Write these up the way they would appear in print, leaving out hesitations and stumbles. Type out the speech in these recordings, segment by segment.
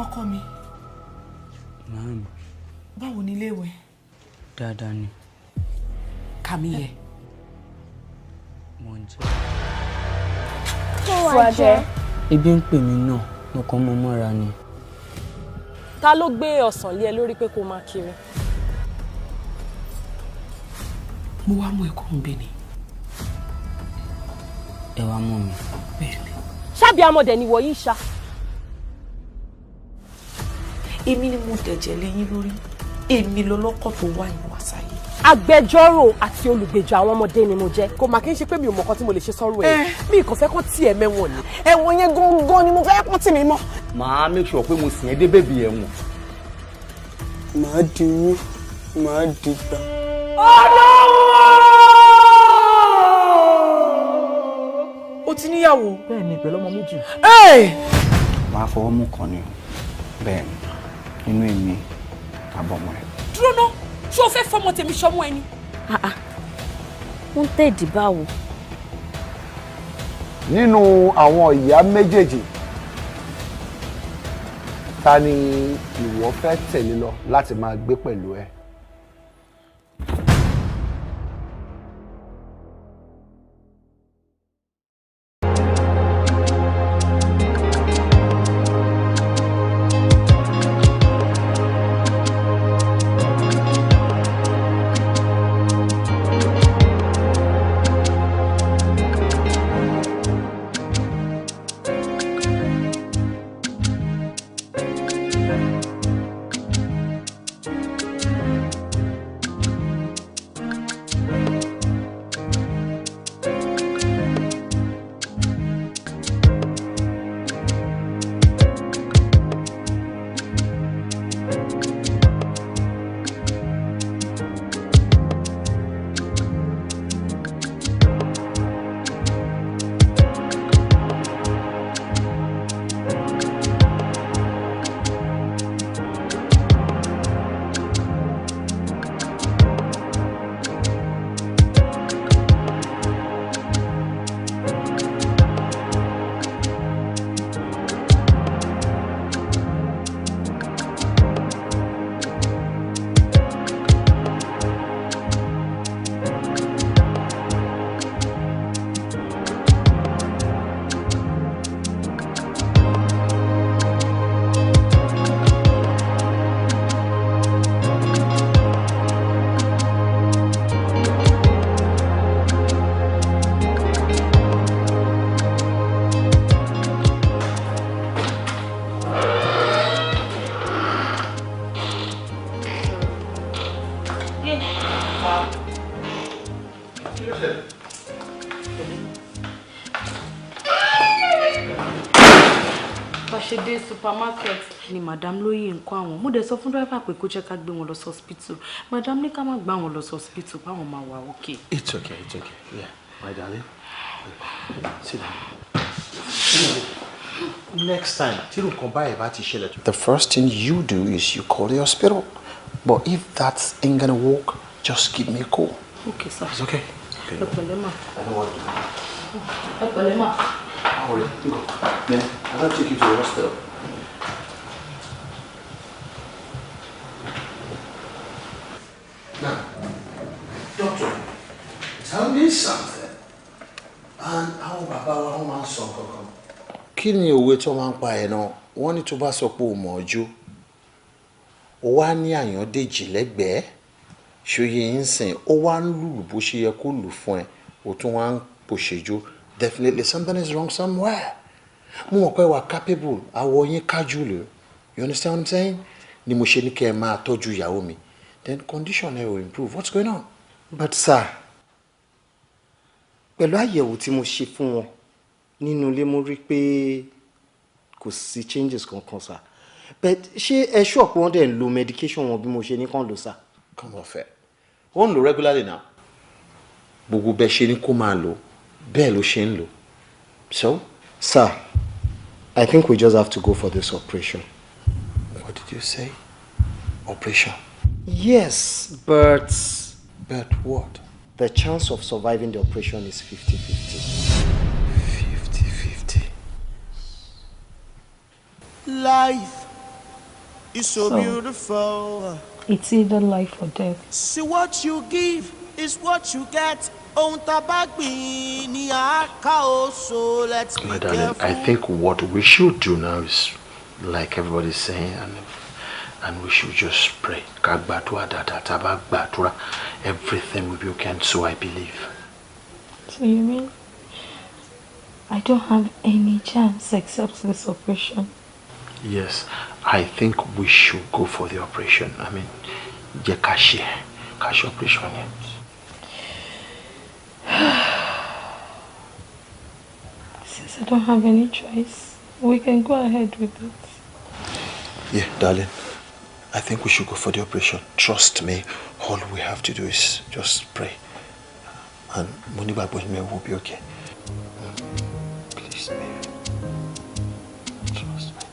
Ọkọ mi. Màámi. Báwo ni ilé ìwé? Dáadáa ni. Kàmíyẹ. Mo ń jẹ. Kó wá jẹ. Ebi ń pè mí náà, mo kàn mọ́ mọ́ra ni. Ta ló gbé ọsàn lé ẹ lórí pé kó máa kiri? Mo wá mú ẹ̀kọ́ ń bẹ ni. Ẹ wá mú mi. Bẹ́ẹ̀ni. Ṣábì amọ̀dẹ̀ ni wọ̀nyí ṣá. Èmi ni mo dẹ̀jẹ̀ léyìn lórí. Èmi lọlọ́kọ̀ tó wá ìwà sáyé. Agbẹjọ́rò àti olùgbèjà àwọn ọmọdé ni mo jẹ́. Kò mà kí n ṣe pé mi ò mọ̀ kan tí mo lè ṣe sọ́rọ̀ ẹ̀. Mi kò fẹ́ kó tiẹ̀ mẹ́wọ̀n ni. Ẹ̀wọ̀n yẹn gangan ni mo fẹ́ kó tì mí mọ́. Màá make sure pé mo sìn ẹ́ dé bèbè ẹ̀wọ̀n. Màá di wú, màá di gbà. O ti níyàwó. Bẹ́ẹ̀ni, pẹ̀lú ọmọ méjì. Màá fọwọ́ mú kan ni o. Bẹ́ẹ̀ni, inú èmi àbọ̀mọ̀ ẹ̀. Dúró ná, ṣé o fẹ́ fọmọ tèmi ṣọmọ ẹni? Wọ́n tẹ̀dí báwo? Nínú àwọn ìyá méjèèjì, ta ni ìwọ fẹ́ tẹ̀lé lọ láti máa gbé pẹ̀lú ẹ? Bá ṣe dé supermarket ni madam lóyè ń kó àwọn. Mo dẹ̀ sọ fún driver pé kó jẹ́ ká gbé wọn lọ sí hospital. Madam ní ká má gbá wọn lọ sí hospital, báwọn máa wà okay. It's okay, it's okay. Yeah, my darling. Sit down. Next time, tí nǹkan báyìí bá ti ṣẹlẹ̀. The first thing you do is you call the hospital. But if that ain't gonna work, just give me a call. Okay, sir. It's okay. Ẹ pẹ̀lẹ́ mà. I know what to do. Ẹ pẹ̀lẹ́ mà. All right, you go. Then I'm gonna take you to the hospital. Now, doctor, tell me something. And àwọn bàbá wa wọ́n máa ń sọ kankan. Kí ni òwe tó máa ń pa ẹ̀ náà? Wọ́n ní tó bá sọ pé o mọ̀ ọ́ jó, o wá ní Àyàndèjì lẹ́gbẹ̀ẹ́, ṣòye ń sìn, ó wá ń lùlù bó ṣe yẹ kó lù fún ẹ, o tún wá ń pòṣèjó. Definitely something is wrong somewhere. Mo mọ̀ pé wà capable, àwọ̀ yín kájú lò. You understand what I'm saying? Ni mo ṣe ní kẹ́ ẹ máa tọ́jú ìyàwó mi. Then condition ẹ will improve. What's going on? But sir, pẹ̀lú àyẹ̀wò tí mo ṣe fún wọn nínú ilé, mo rí pé kò sí changes kankan, sir. But ṣé ẹ sure pé wọ́n dẹ̀ ń lo medication wọn bí mo ṣe ní kàn lò, sir? Come off it. Ó ń lò regularly now. Gbogbo bẹ́ẹ̀ ṣe ní kó máa lò, bẹ́ẹ̀ ló ṣe ń lò. So? Sir, I think we just have to go for this operation. What did you say? Operation? Yes, but... But what? The chance of surviving the operation is 50-50. 50-50. Life is so beautiful. It's either life or death. See what you give is what you get. Ohun tá a bá gbìn ni à á ká o, so let's be My darling, careful. I think what we should do now is like everybody's saying, and we should just pray. Ká gbàdúrà dáadáa, tá a bá gbàdúrà, everything will be okay, and so I believe. So you mean I don't have any chance except this operation? Yes, I think we should go for the operation. I mean, jẹ́ ká ṣe operation yẹn. Since I don't have any choice, we can go ahead with it. Yeah, darling, I think we should go for the operation. Trust me, all we have to do is just pray. And mo nígbàgbọ́ nínú ẹ will be okay. Please, baby. Trust me.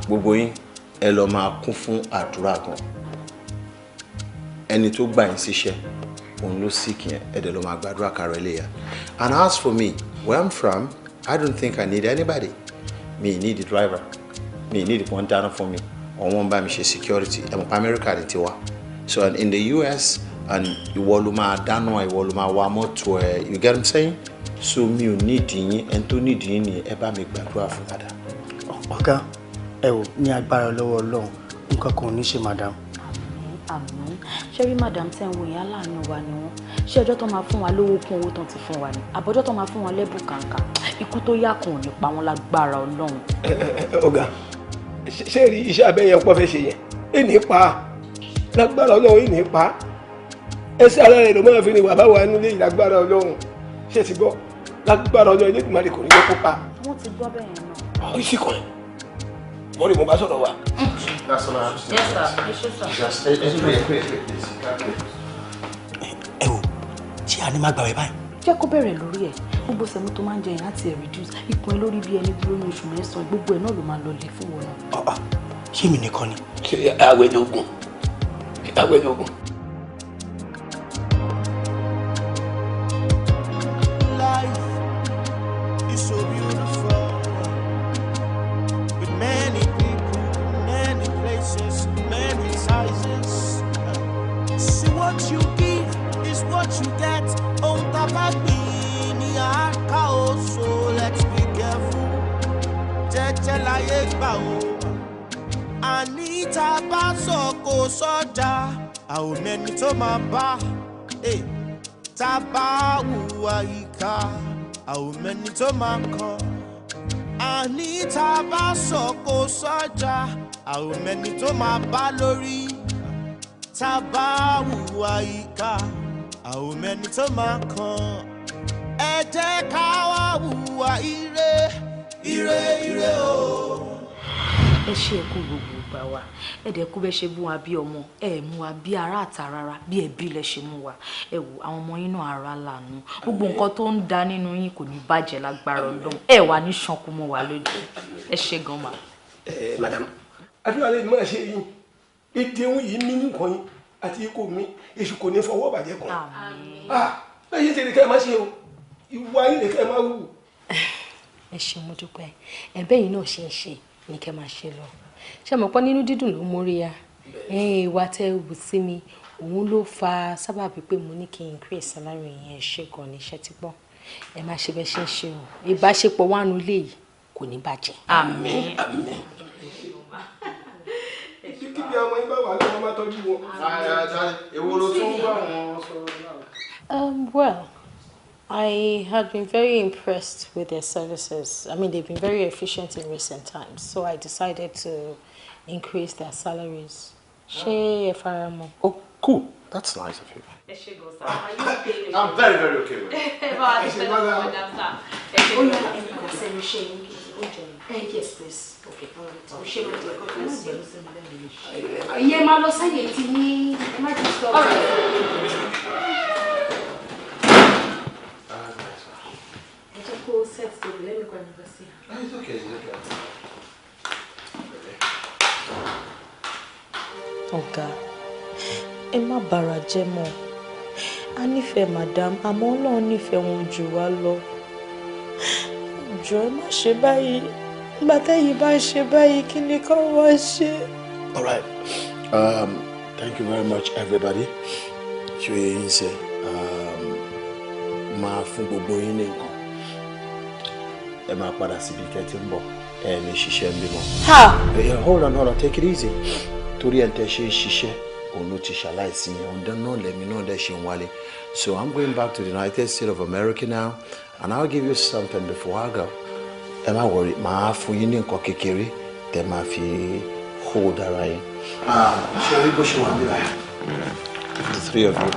Gbogbo yín ẹ lọ máa kún fún àdúrà gan. Ẹni tó gbà yín síṣẹ́ òun ló sick yẹn, ẹ dẹ̀ lọ máa gbàdúrà kárọ ẹlẹ́yà. And as for me, where I'm from, I don't think I need anybody. Me need the driver, me need one dáná fún mi, or wọ́n bá mi ṣe security. Ẹ mọ̀ pé America ni tiwa, so and in the US, and ìwọ ló máa dáná, ìwọ ló máa wa mọ́tò ẹ, you get what I'm saying? So mi ò need yín, ẹni tó need yín ni ẹ bá mi gbàdúrà fún dáadáa. Ọ̀gá, ẹ ò ní agbára lọ́wọ́ Ọlọ́run, nǹkan kan ò ní ṣe madam. Àmín. Ṣé rí madam tẹ́ ń wo yẹn, aláàánú wa ni wọ́n. Ṣé ọjọ́ tó máa fún wa lówó kún owó tán ti fún wa ni, àbọ̀jọ́ tó máa fún wa lẹ́bùn kàǹkà, ikú tó yá kan ò ní pa wọ́n lágbára Ọlọ́run. Ọ̀gá, ṣé rí iṣẹ́ abẹ yẹn pọ́ fẹ́ ṣe yẹn, ẹnì pa lágbára Ọlọ́run, ẹnì pa ẹsẹ̀ ara rẹ̀ ló máa fi ni wà bá wà nílé ìlágbára Ọlọ́run. Ṣé ti gbọ́? Lágbára Ọlọ́run, Elédùmarè kò ní jẹ́ kó pa. Wọ́n ti gbọ́ bẹ́ẹ̀ yẹn náà. Ó sì kàn ẹ́ wọ́n rí mo bá sọ̀rọ̀ wa. That's all I have to say. Yes, sir. Yes, sir. Just pray, please. Ẹ wò, ṣé a ní má gbàwé báyìí? Jẹ́ kó bẹ̀rẹ̀ lórí ẹ̀, gbogbo sẹ̀mú tó máa ń jẹ yẹn láti ẹ̀ reduce ikùn ẹ lórí bí ẹni dúró ní oṣù mẹ́sàn-án, gbogbo ẹ̀ náà ló máa lọlẹ̀ fún wọn náà. Ṣé mi nìkan ni? Ṣé àwẹ̀ lóògùn? Àwẹ̀ lóògùn. Life is so beautiful with many people, many places, many sizes. See what you give is what you get. Ohun tá a bá gbìn ni à á ká o, so let's be careful. Jẹ́jẹ́ láyé gbà o. Àní tá a bá sọ kò sọ́jà, a ò mẹ́ni tó máa bá. Tá a bá hùwà ìkà, a ò mẹ́ni tó máa kàn. Àní tá a bá sọ kò sọ́jà, a ò mẹ́ni tó máa bá lórí. Tá a bá hùwà ìkà, a ò mẹ́ni tó máa kàn. Ẹ jẹ́ ká wá hùwà ire, ire, ire o. Ẹ ṣe ẹkú gbogbo ìgbà wa, ẹ dẹ̀ kú bẹ́ ṣe mú wa bí ọmọ, ẹ mú wa bí ará àta rárá, bí ẹbí lẹ ṣe mú wa. Ẹ wò àwọn ọmọ yín náà ara lànà, gbogbo nǹkan tó ń da nínú yín kò ní bàjẹ́ lágbára Ọlọ́run, ẹ wà ní ṣankú mọ́ wa lójú. Ẹ ṣe gan ma. Ẹ madam, àdúrà lè máa ṣe yín, ìdíhùn yìí mí nìkan yín àti ikú mi, èṣù kò ní fọwọ́ bàjẹ́ kan. Bẹ́ẹ̀ ṣe ṣe lè kẹ́ ẹ má ṣe o, ìwà yín lè kẹ́ ẹ má wù. Ẹ ṣé mo dúpẹ́, ẹ̀bẹ̀ yìí náà ṣe ń ṣe ní kẹ́ máa ṣe lọ. Ṣé mo pọ́n nínú dídùn ló mórí ya? Ìwà tẹ́ wù sí mi, òun ló fa sábàbí pé mo ní kí n increase salary yẹn. Ṣe gan ni iṣẹ́ ti gbọ́. Ẹ má ṣe bẹ́ẹ̀ ṣe ń ṣe o. Ìbáṣepọ̀ wà nù ilé yìí kò ní bàjẹ́. Àmín. Àmín. Kíbi àwọn yín bá wà lọ́wọ́ máa tọ́jú wọn. Èwo ló tún bá wọn sọ̀rọ̀ náà? Well, I had been very impressed with their services. I mean, they've been very efficient in recent times, so I decided to increase their salaries. Ṣé ẹ fara mọ́? Oh, cool. That's nice of you. Ẹ ṣé gan sir. Are you okay? I'm very, very okay with it. Ẹ bá wa dúpẹ́ lọ́wọ́ madam sir. Ẹ ṣé gan. Ó yá, ẹ padà sẹ́nu iṣẹ́ yín kí oúnjẹ yín. Yes, please. Okay. Ó ṣe ló jẹ́ kó bless you. Ìyẹn máa lọ sáyè tí ní ẹ má ti sọ. Ẹ jẹ́ kó set table, let me go and have a seat. It's okay, it's okay. Ọ̀gá, ẹ má bàrà jẹ́ mọ́. A nífẹ̀ẹ́ madam, àmọ́ Ọlọ́run nífẹ̀ẹ́ wọn jù wá lọ. Jọ̀ọ́, ẹ má ṣe báyìí. Ìgbà tẹ́yìn bá ń ṣe báyìí, kí ni ká wá ṣe? All right. Thank you very much, everybody. Ṣé yín ṣe máa fún gbogbo yín ní nǹkan? Ẹ máa padà síbi tẹ́ ti ń bọ̀. Ẹ ní ṣiṣẹ́ ń bímọ. Ha! Yeah, hold on, hold on, take it easy. Torí ẹ̀ ń tẹ́ ṣe ń ṣiṣẹ́, òun ló ti ṣaláìsí yẹn, òun náà lẹ́mi náà dẹ̀ ṣe ń wálé. So I'm going back to the United States of America now, and I'll give you something before I go. Ẹ má worry, màá fún yín ní nǹkan kékeré tẹ́ máa fi hold ara yín. Ṣé orí bó ṣe wà níbà? The three of you.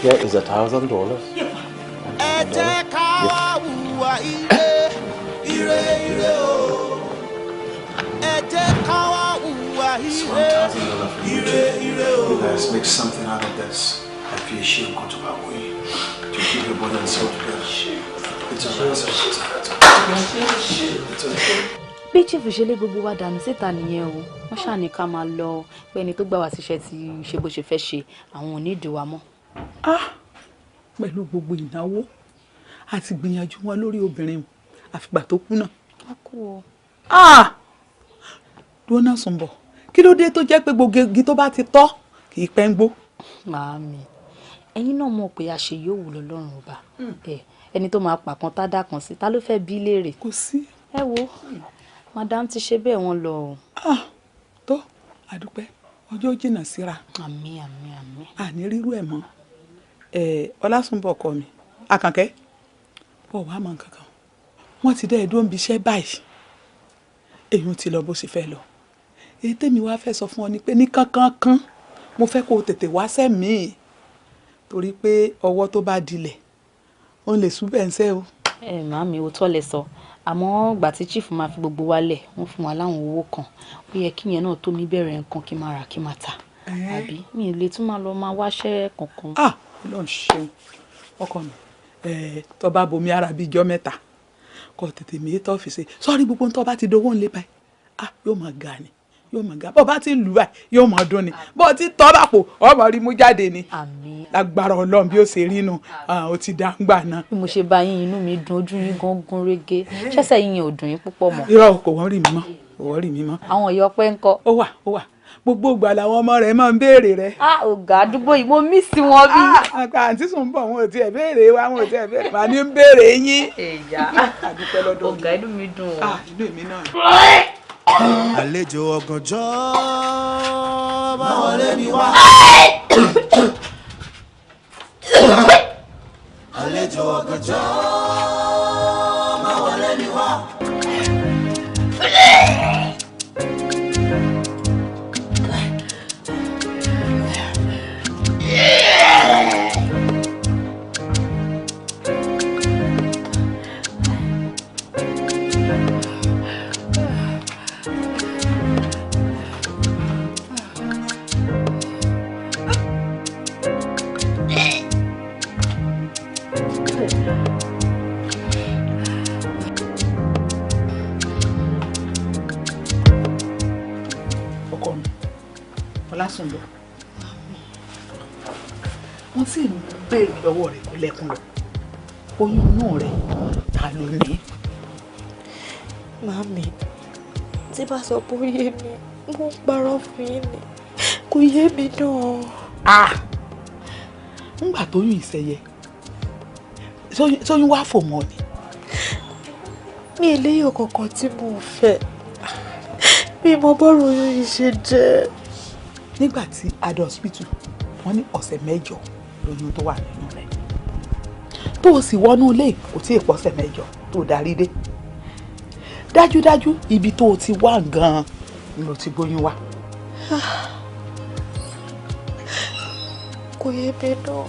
Here is $1,000. Ẹ jẹ́ ká hùwà ire, ire, ire o. Ẹ jẹ́ ká wá hùwà ire, ire, ire o. You guys make something out of this. I feel shame nǹkan tó bá wù yín to keep your body and soul together. It's alright, it's alright, it's alright. It's alright. Bí chief ṣe lé gbogbo wa dànù síta nìyẹn o. Wọ́n ṣàní ká máa lọ, pé ẹni tó gbà wá síṣẹ́ ti ṣe bó ṣe fẹ́ ṣe, àwọn ò ní ìdí wa mọ́. Pẹ̀lú gbogbo ìnáwó àti gbìyànjú wọn lórí obìnrin, àfìgbà tó kú náà. Wọ́n kú o. Dúró Sùnbọ̀, kí ló dé tó jẹ́ pé gbogbo igi tó bá ti tọ́ kì í pẹ́ ń gbó? Màámi, ẹ̀yin náà mọ̀ pé a ṣe yóò wù lọ́lọ́run ọba. Ẹni tó máa pàkan tá dà kan sí, ta ló fẹ́ bí léèrè? Kò sí. Ẹ wo, madam ti ṣe bẹ́ẹ̀, wọ́n lọ o. Tó àdúpẹ́, ọjọ́ jìnnà síra. Àmín, àmín, àmín. Àní rírú ẹ̀ mọ́. Ọlásùnbọ̀ ọkọ mi, Àkànkẹ́, ọ̀ wá mọ nǹkan kan. Wọ́n ti dá ẹ̀dùn ń bi iṣẹ́ báyìí, èyí ti lọ bó ṣe fẹ́ lọ. Èyí tèmi wá fẹ́ sọ fún ọ ni pé ní kánkán mo fẹ́ kó o tètè wá sẹ́mìí, torí pé ọwọ́ tó bá dilẹ̀ òun lè sún bẹ́ẹ̀ ń sẹ́ o. Ẹ màámi, òótọ́ lẹ sọ, àmọ́ ìgbà tí chief máa fi gbogbo wa lẹ̀, wọ́n fún wa láwọn owó kan, ó yẹ kí ìyẹn náà tó mi bẹ̀rẹ̀ nǹkan kí n máa rà kí n máa tà, àbí mi ì lè tún máa lọ máa wáṣẹ́ kankan. Ọlọ́run ṣeun ọkọ mi. Tó bá bomi ara bíi ijọ́ mẹ́ta, kó tètè mi tó fi ṣe sọ́ọ́rí gbogbo tó bá ti dowó ńlẹ̀ báyìí, yóò máa ga ni, yóò máa ga. Bó bá ti lù báyìí yóò máa dún ni, bó ti tọ́ bá pò ọmọ rí mú jáde ni. Lágbára Ọlọ́run bí ó ṣe rí nu, ó ti dá ń gbà náà. Bí mo ṣe bá yín, inú mi dùn, ojú yín gan gún régé, ṣẹ̀ṣẹ̀ yín ò dùn yín púpọ̀ mọ́. Irọ́, kò wọ́n rí mi mọ́, kò wọ́n rí mi mọ́. Àwọn ìyá ọpẹ́ ń kọ́. Ó wà, ó wà, gbogbo ìgbà làwọn ọmọ rẹ̀ máa ń béèrè rẹ̀. Ọ̀gá àdúgbò yìí, mo mí sí wọn bí. Àǹtí Sùnbọ̀, wọn ò tiẹ̀ béèrè wa, wọn ò tiẹ̀ béèrè màá ní ń béèrè yín. Ẹ̀yà ọ̀gá, inú mi dùn o. Inú èmi náà. Àlejò ọ̀gànjọ́ bá wọlé mi wá. Àlejò ọ̀gànjọ́ bá wọlé mi wá. Ọkọ mi, Ọlásùnbọ̀, wọ́n sì ń béèrè lọ́wọ́ rẹ̀ kó lẹ́kùn lọ, oyún inú rẹ̀ ta ló ní? Màámi, tí bá sọ pé ó yé mi, mo ń parọ́ fún yín ni, kò yé mi náà. Ńgbà tó yún ìṣẹ̀yẹ, sóyún wá fò mọ́ ni? Mi ì léyìn kankan tí mò ń fẹ́, mi mọ bọ́rọ̀ oyún yìí ṣe jẹ́. Nígbà tí adé hospital, wọ́n ní ọ̀sẹ̀ 8 lóyún tó wà nínú rẹ̀, tó o sì wọnú ilé kò tí ì pọ̀sẹ̀ 8 tó o darí dé. Dájúdájú ibi tó o ti wá gan-an ni o ti gbóyún wá. Kò yé mi náà.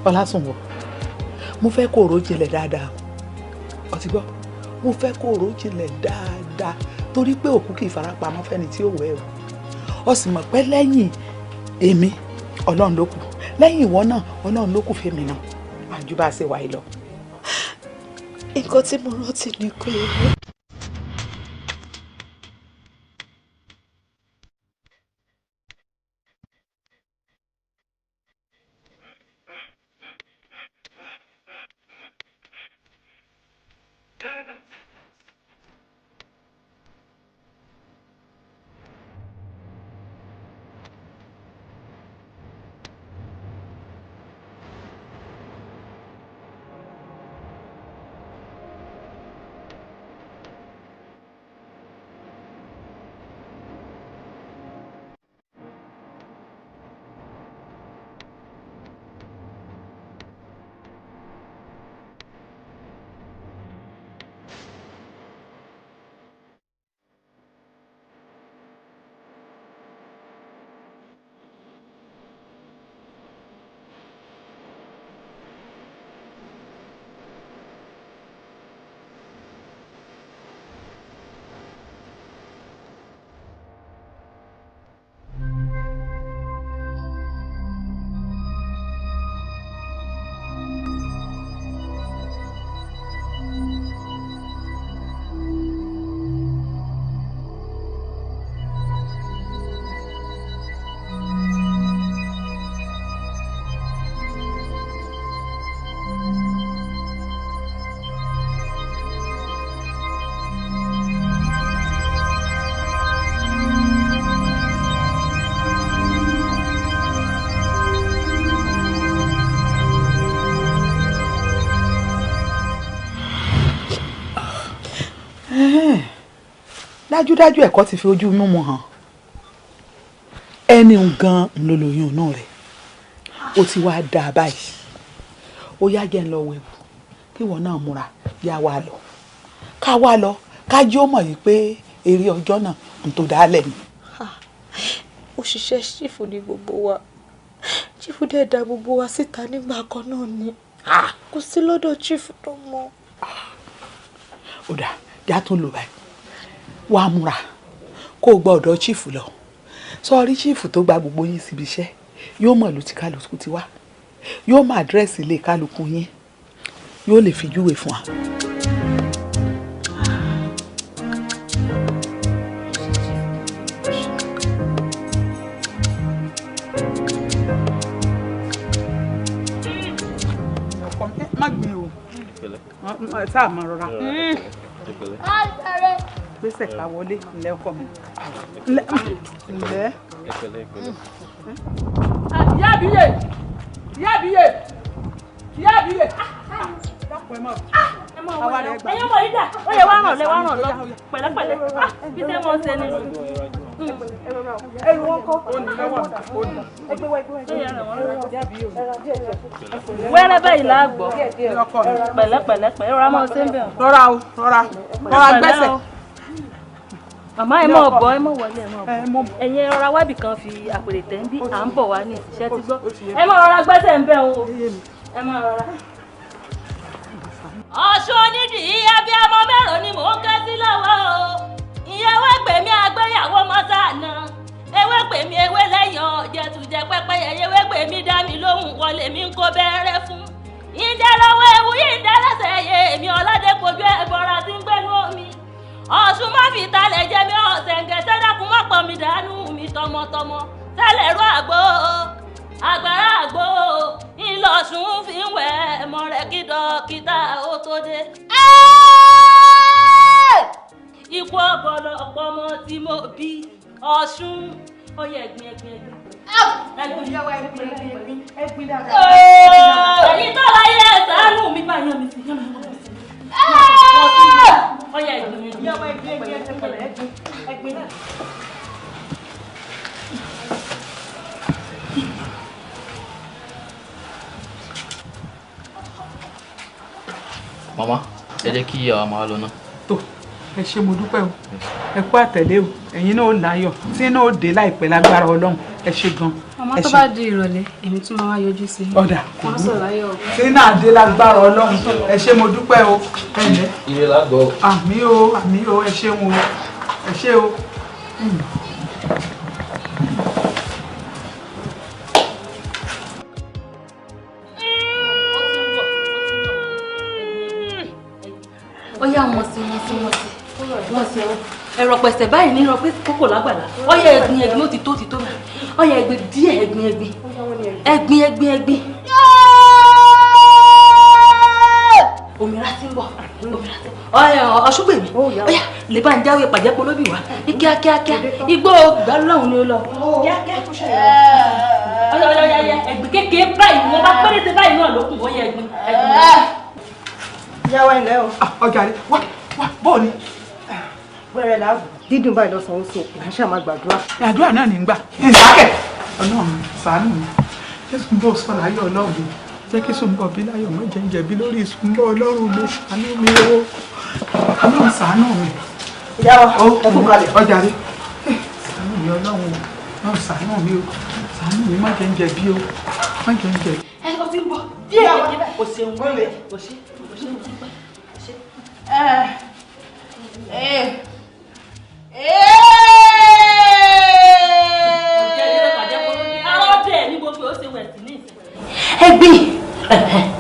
Ọlásùnwọ̀, mo fẹ́ kó o rò jinlẹ̀ dáadáa, o ti gbọ́? Mo fẹ́ kó o rò jinlẹ̀ dáadáa, torí pé òkú kì í farapamọ́ fẹ́ni tí ó wẹ̀ o. Ó sì mọ̀ pé lẹ́yìn èmi, Ọlọ́run ló kù, lẹ́yìn ìwọ náà, Ọlọ́run ló kù fèmí náà, àjù bá a ṣe wà yìí lọ. Nǹkan tí mo rántí ni pé Dájúdájú ẹ̀kọ́ ti fi ojú mímu hàn ẹni gan ló lóyún inú rẹ̀ ó ti wá dá a báyìí. Ó yá, jẹ́ ń lọ wẹ̀wù kí ìwọ náà múra, yá wa lọ, ká wá lọ ká jí ó mọ̀ yìí pé eré ọjọ́ náà ń tó dálẹ̀ ni. Òṣìṣẹ́ ṣífù ni gbogbo wa, ṣífù dẹ̀ dá gbogbo wa síta nígbà kan náà ni, kò sí lọ́dọ̀ ṣífù tó mọ̀. Ó dà, já tún lò báyìí, wàá múra kó o gba ọ̀dọ̀ chief lọ. Sọrí chief tó gba gbogbo yín síbi iṣẹ́ yóò mọ̀ ló ti kálukú ti wá, yóò mọ àdírẹ́sì ilé kálukú yín, yóò lè fi júwe fún wa. Má gbìn o, sáà máa rọra gbèsè ká wọlé. Ńlẹ ọkọ mi, ńlẹ. Ìyá àbíyè, ìyá àbíyè, ìyá àbíyè. Ẹ̀yin ọmọ yìí dà, ó yẹ wá ràn lẹ, wá ràn lọ pẹ̀lẹ́pẹ̀lẹ́ bí tẹ́ mọ́ ṣe ni. Ẹrù wọn kọ́. Ó ní lọ́wọ́, ó ní. Wẹ́rẹ́ báyìí la gbọ́, pẹ̀lẹ́pẹ̀lẹ́ pẹ̀lẹ́ rọra mọ́ ṣe ń bẹ̀. Rọra o, rọra rọra gbẹ́sẹ̀. Màmá ẹ mọ̀ bọ̀, ẹ mọ̀ wọlé, ẹ mọ̀ bọ̀. Ẹ̀yin ẹ rọra wábì kan fi àpèrè tẹ̀ ń bí, à ń bọ̀ wá ní ìṣiṣẹ́ tí gbọ́. Ẹ mọ̀ rọra gbẹ́sẹ̀ ń bẹ̀ o, ẹ mọ̀ rọra. Ọ̀ṣun onídìí abiyamọ mẹ́rọ ni mò ń ké sí lọ́wọ́ o. Ìyẹn ewé pèmí agbéyàwó mọ́sánà, ewé pèmí ewé lẹ́yìn ọ̀jẹ̀tùjẹ pẹ́pẹ́yẹ, ewé pèmí dá mi lóhùn wọlé mi ń kó bẹ́rẹ́ fún. Ìjẹ́ lọ́wọ́ ewu yìí ń dẹ́lẹ́sẹ̀ yé èmi ọ̀làdẹ́kojú ẹ̀bọra tí ń gbẹ́nu omi. Ọ̀ṣun má fi talẹ̀ jẹ mi, ọ̀sẹ̀ǹgẹ̀ sẹ́dàkùn má pọ̀ mi dànù mi tọmọtọmọ. Tẹ́lẹ̀ rú àgbo, àgbàrá àgbo, ńlọ̀ṣun fi ń wẹ̀ ẹ̀mọ́ rẹ̀ kí dókítà ó tó dé. Ikú ọ̀pọ̀lọpọ̀ ọmọ tí mo bí, Ọ̀ṣun ọyẹ ẹ̀gbin ẹ̀gbin ẹ̀gbin. Ẹ̀yin tó láyé ẹ̀ ṣàánú mi bá yan mi sí yan mi sí. Ọyẹ ẹ̀gbin ẹ̀gbin ẹ̀gbin. Màmá, ẹ jẹ́ kí àwa máa lọ náà. Tó, ẹ ṣé, mo dúpẹ́ o, ẹ kú àtẹ̀lé o, ẹ̀yin náà ó láyọ̀ tí náà ó dé láìpẹ́ lágbára Ọlọ́run. Ẹ ṣé gan. Màmá, tó bá di ìrọ̀lẹ́ èmi tún máa wá yọjú sí i. Ọ̀dà kò Wọ́n ní sọ̀ láyọ̀ o. tí náà dé lágbára Ọlọ́run. Ẹ ṣé, mo dúpẹ́ o, ẹ ǹlẹ́. Ire lágbọ́. Àmín o, àmín o, ẹ ṣeun o, ẹ ṣé o. Ó yá, wọn sí, wọn sí, wọn sí, wọn sí ọ. Ẹ̀rọ pẹ̀sẹ̀ báyìí ní rọpẹ́ kókò lágbàlá. Ó yá, ẹ̀gbin ẹ̀gbin, ó ti tó, ti tó. Ó yá, ẹ̀gbin díẹ̀, ẹ̀gbin ẹ̀gbin ẹ̀gbin ẹ̀gbin ẹ̀gbin. Òmìnira ti ń bọ̀, òmìnira ti ń bọ̀. Ọ̀yà Ọ̀ṣùgbèmí, ọ̀yà lè bá ń jáwé pàjẹ́pọ̀ lóbì wá ní kíákíákíá, igbó gbàlúlọ̀hún ni ó lọ. Kíákíá. Ọ̀yà ọ̀yà ọ̀yà, ẹ̀gbìn kékeré báyìí, wọ́n bá péréte báyìí náà lókun, ó yẹ ẹ̀gbìn. Yàwá ilẹ̀ o. Ọjà rẹ wá wá bọ́ọ̀ ni. Wẹ́rẹ́ làágùn dídùn báyìí lọ́sàn-án ó sùn, là ń ṣàmà gbàdúrà. Àdúrà náà ní ń gbà. Ìsákẹ̀ Ọlọ́run ṣàánú mi, Jésù ń bọ̀ sọ láyọ̀ Ọlọ́run mi, jẹ́ kí Sùnbọ̀ bí láyọ̀ mọ́ jẹ́ ń jẹ̀bi lórí Sùnbọ̀ Ọlọ́run mi, ṣàánú mi o, Ọlọ́run ṣàánú mi. Ìyá wa, ẹ kú kalẹ̀. Ọjà rẹ ṣàánú mi Ọlọ́run o, Ọlọ́run ṣàánú mi o, ṣàánú mi, má jẹ́ ń jẹ̀bi o, má jẹ́ ń jẹ̀bi. Ẹ ọ ti ń bọ̀ díẹ̀ kékeré, o ṣeun, o ṣe o ṣe o ṣe. Ẹ̀gbin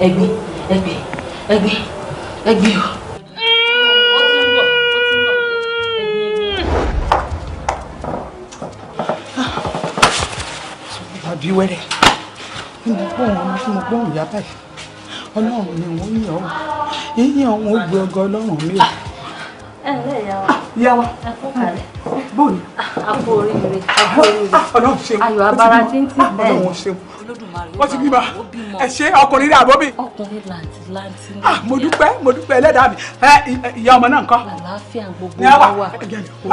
ẹ̀gbin ẹ̀gbin ẹ̀gbin ẹ̀gbin o. Ó ti ń bọ̀, ó ti ń bọ̀, ẹ̀gbin ẹ̀gbin. Àbí wẹ́rẹ́ ní mo gbóhùn ọmọ tí mo gbóhùn ìyá báyìí, Ọlọ́run ni wọ́n yàn ọ́, yíyan òun ó gbé ọgọ Ọlọ́run mi o. Ẹ ǹlẹ́ ìyá wa. Ìyá wa. Ẹ kú kalẹ̀. Bóòni. A kú oríire, a kú oríire. Ọlọ́run ṣeun. Ayọ̀ abara tí ń tì bẹ́ẹ̀. Ọlọ́run ṣeun. Olódùmarè Wọ́n ti bímọ. Ẹ ṣe ọkùnrin rẹ̀ àbóbì. Ọkùnrin làǹtì làǹtì ní. Mo dúpẹ́, mo dúpẹ́ ẹlẹ́dàá mi. Ẹ ìyá ọmọ náà ńkọ́? Àlàáfíà gbogbo Ní àwà. wa wà.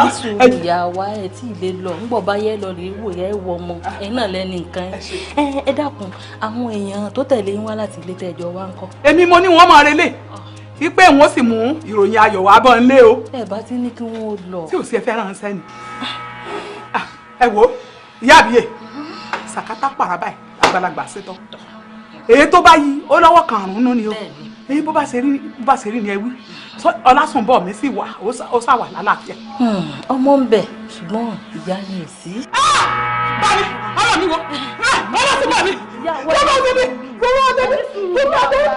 Ní sùúrù ìyá wa, ẹ tí ì lè lọ. Ńgbọ̀ bá yẹ lọ rèé wò yẹ wọ ọmọ. Ẹ náà lẹ́ni nǹkan. Ẹ dákun, àwọn èèyàn tó tẹ̀lé yín wá láti ilé tẹ́jọ wá ńkọ́? Èmi mo ní wọ́n máa relé. Wípé wọ́n sì mú ìròyìn ayọ̀ wá bọ́ ńlé o. Ẹ bá ti ní kí wọ́n lọ. Tí ò sí ẹ fẹ́ ránṣẹ́ ni. Ẹ wo ìyá àbíyè, sàkátà pàrà báyìí, àgbàlagbà ṣetán. Èyí tó bá yí ó lọ́wọ́ karùn-ún ni o. Èyí bó bá ṣe rí, bó bá ṣe rí ni ẹ wí. Ọlásùnbọ̀ mi sì wà, ó sà wà lálàáfíà. Ọmọ ń bẹ, ṣùgbọ́n ìyá ni ò sí. Báyìí, ọ̀rọ̀ mi wo, Ọlásùnbọ̀ mi, Súnbọ̀ tèmi, Súnbọ̀ tèmi, Súnbọ̀ tèmi,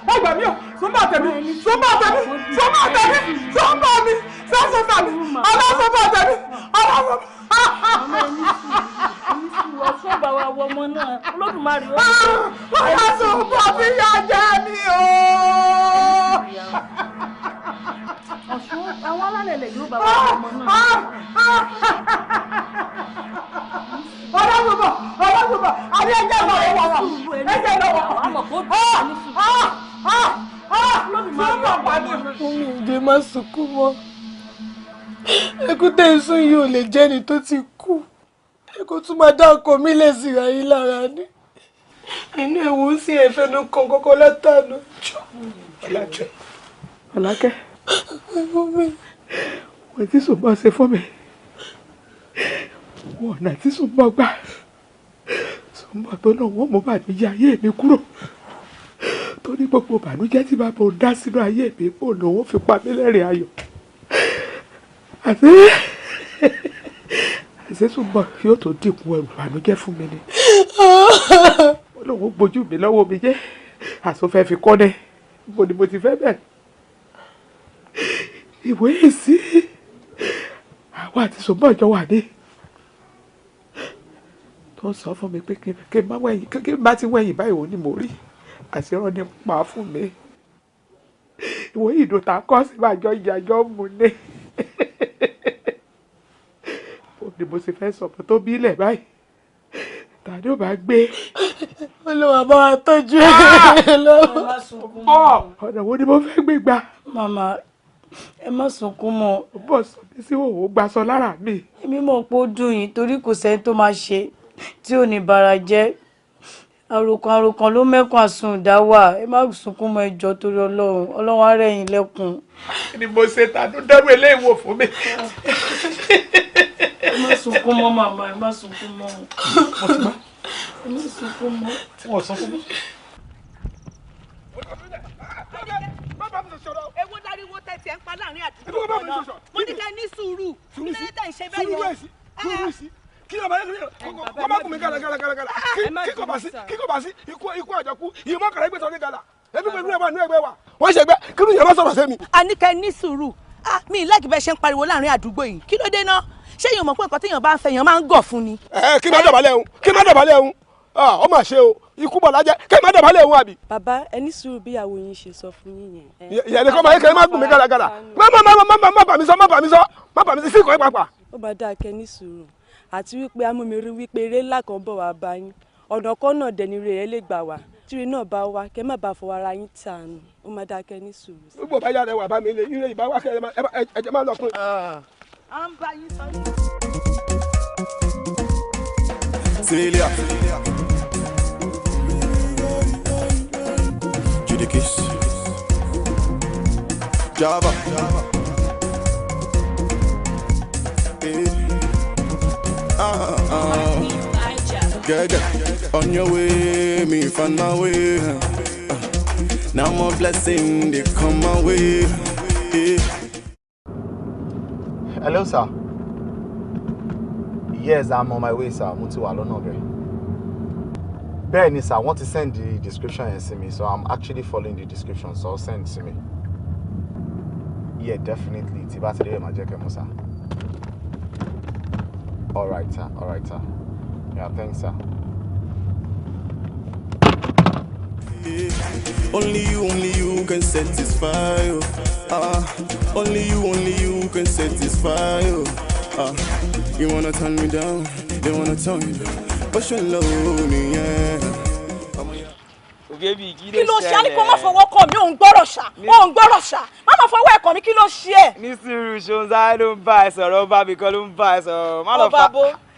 ẹ gbà mí o, Súnbọ̀ tèmi, Súnbọ̀ tèmi, Súnbọ̀ tèmi, Súnbọ̀ mi, Sásùnbọ̀ mi, Ọlásùnbọ̀ tèmi, Ọlásùnbọ̀. Ọ̀ṣun bá wa wọ ọmọ náà, Olódùmarè ó. Ọlásùnbọ̀ fi yà jẹ mi o. Ọ̀ṣun, àwọn alálẹ̀lẹ̀ yóò bá wa wọ ọmọ náà. Ọlásùnbọ̀, Ọlásùnbọ̀, àbí ẹjẹ́ lọ wọ̀ wọ̀, ẹjẹ́ lọ wọ̀. Súnbọ̀ pa mí. Omi ìdè má sunkún mọ́. Ẹkún tẹ̀ ń sún yìí ò lè jẹ́ni tó ti kú. Ẹ kò tún máa dá ọkọ mi lẹ́sìn ayé lára ni. Inú ẹ̀wò ń sin ẹ̀fẹ́nu kan kọ́kọ́ látàánú jọ. Ọlákẹ́. Ọlákẹ́. Mummy. Wọ́n ti Sùnbọ̀ ṣe fún mi. Wọ́n ọ̀nà tí Sùnbọ̀ gbà. Sùnbọ̀ tó náà wọ́n mú bànújẹ́ ayé mi kúrò. Torí gbogbo bànújẹ́ tí bàbá òun dá sínú ayé mi, òun lòun fi pa mí lẹ́rìn ayọ̀. Àti àṣé Sùnbọ̀ yóò tó dínkù ẹrù bànújẹ́ fún mi ni. Ó lóun ó gbójú mi lọ́wọ́ mi jẹ́. Àsọfẹ́ fi kọ́ ní. Mo ni mo ti fẹ́ bẹ̀rẹ̀. Ìwé èsì àwọn àti Sùnbọ̀ jọ wà ní. Tó ń sọ fún mi pé kí n má wẹ̀yìn, kí n bá ti wẹ̀yìn báyìí òun ni mo rí. Àṣírọ́ ni pa fún mi. Ìwé ìdòtà kọ́ sí ìbàjọ́ ìyàjọ́ mu ní. Ó ní mo sì fẹ́ sọ̀pọ̀ tó bí ilẹ̀ báyìí. Tàbí ó bá gbé. Olúwa bá wa tọ́jú ẹ lọ́wọ́. Ọ̀nà wo ni mo fẹ́ gbé gbà? Màmá, ẹ má sunkún mọ́. Bọ̀ sọ mi sí òwò gbaṣọ lára mi. Èmi mọ̀ pé ó dùn yín torí kò sẹ́ni tó máa ṣe tí ò ní bara jẹ́. Àròkàn àròkàn ló mẹ́kàn àsundà wà. Ẹ má sunkún mọ́, ẹ jọ̀ọ́ torí Ọlọ́run. Ọlọ́run á rẹ̀ yín lẹ́kun. Kí ni mo ṣe tànú dẹ́rù eléyìí wò fún mi? Ẹ má sunkún mọ́ màmá, ẹ má sunkún mọ́. Ẹ má sunkún mọ́. Tí wọ́n sunkún mọ́. Èwo dáríwó tẹ̀sí ẹ̀ ń pa láàrin àdúgbò náà? Mo ní kẹ́ ní sùúrù. Kí ló dé tẹ̀ ń ṣe bẹ́ẹ̀ yẹn? Sùúrù sí. Kí ló máa ń kọ́ máa kún mi gàlà gàlà gàlà gàlà. Kí kò bá sí ikú àjọkú ìmọ̀ kàrà ìgbésọ̀ ní gàlà. Ẹbí pẹ̀lú ẹ̀wà nínú ẹgbẹ́ wa. Wọ́n ṣe gbẹ́ kí ló yẹ má sọ̀rọ̀ sẹ́mi. A ní kẹ́ ní sùúrù. Mi láìkí bẹ́ẹ̀ ṣe ń pariwo láàrin àdúgbò yìí. Kí ló dé náà? Ṣé èèyàn mọ̀ pé nǹkan téèyàn bá ń fẹ́ èèyàn máa ń gọ̀ fún ni? Ẹ kí má dọ̀bálẹ̀ òun, kí má dọ̀bálẹ̀ òun. Ó mà ṣe o. Ikú bọ̀ lájẹ́ kẹ́ ẹ má dọ̀bálẹ̀ òun àbí. Bàbá, ẹ ní sùúrù bí ìyàwó yín ṣe sọ fún yín yẹn. Ìyẹn kọ́ máa yẹ kẹ́ ẹ má gùn mí gàlagàlà. Má má má má má má bà mí sọ, má bà mí sọ, má bà mí sọ sí ìkọ́ ẹ pàpà. Ó bá dáa kẹ́ ní sùúrù, àti wípé amúmirí wípé eré ńlá kan bọ̀ wá bá yín, ọ̀nà kan náà dẹ̀ ni rẹ̀ lè gbà wá. Tíri náà bá wá, kẹ́ má bàa fọwọ́ ara yín tànù. Ó má dáa kẹ́ ní sùúrù. Gbogbo bá yára ẹ wà bá mi lé ire ìbá wá kẹ́ ẹ jẹ́ má lọ pin. À ń bá yín sọ. Celia. Judikis. Java. Eh. Ah, ah. Gaga. On your way, me find my way. Now more blessing, they come my way. Eh. Hello, sir. Yes, I'm on my way, sir. Mo ti wà lọ́nà bẹ́ẹ̀. Bẹ́ẹ̀ ni, sir, wọ́n ti send the description yẹn sí mi, so I'm actually following the description, so send sí mi. Yeah, definitely. Tí bá ti dé, màá jẹ́ kẹ́ mọ̀, sir. All right, sir. All right, sir. Yeah, thanks, sir. Only you can satisfy. Oh. Only you can satisfy. Oh. You wanna turn me down, they wanna turn you down, but you're lonely, yeah. Baby, kí ló ṣe á ní kó má fọwọ́ kàn mí, òun gbọ́rọ̀ ṣá, òun gbọ́rọ̀ ṣá, má má fọwọ́ ẹ̀ kàn mí, kí ló ṣe ẹ̀. Ní sùúrù, ṣòǹzá ló ń bá ẹ sọ̀rọ̀, ó bá mi kan ló ń bá ẹ sọ̀rọ̀. Má lọ fa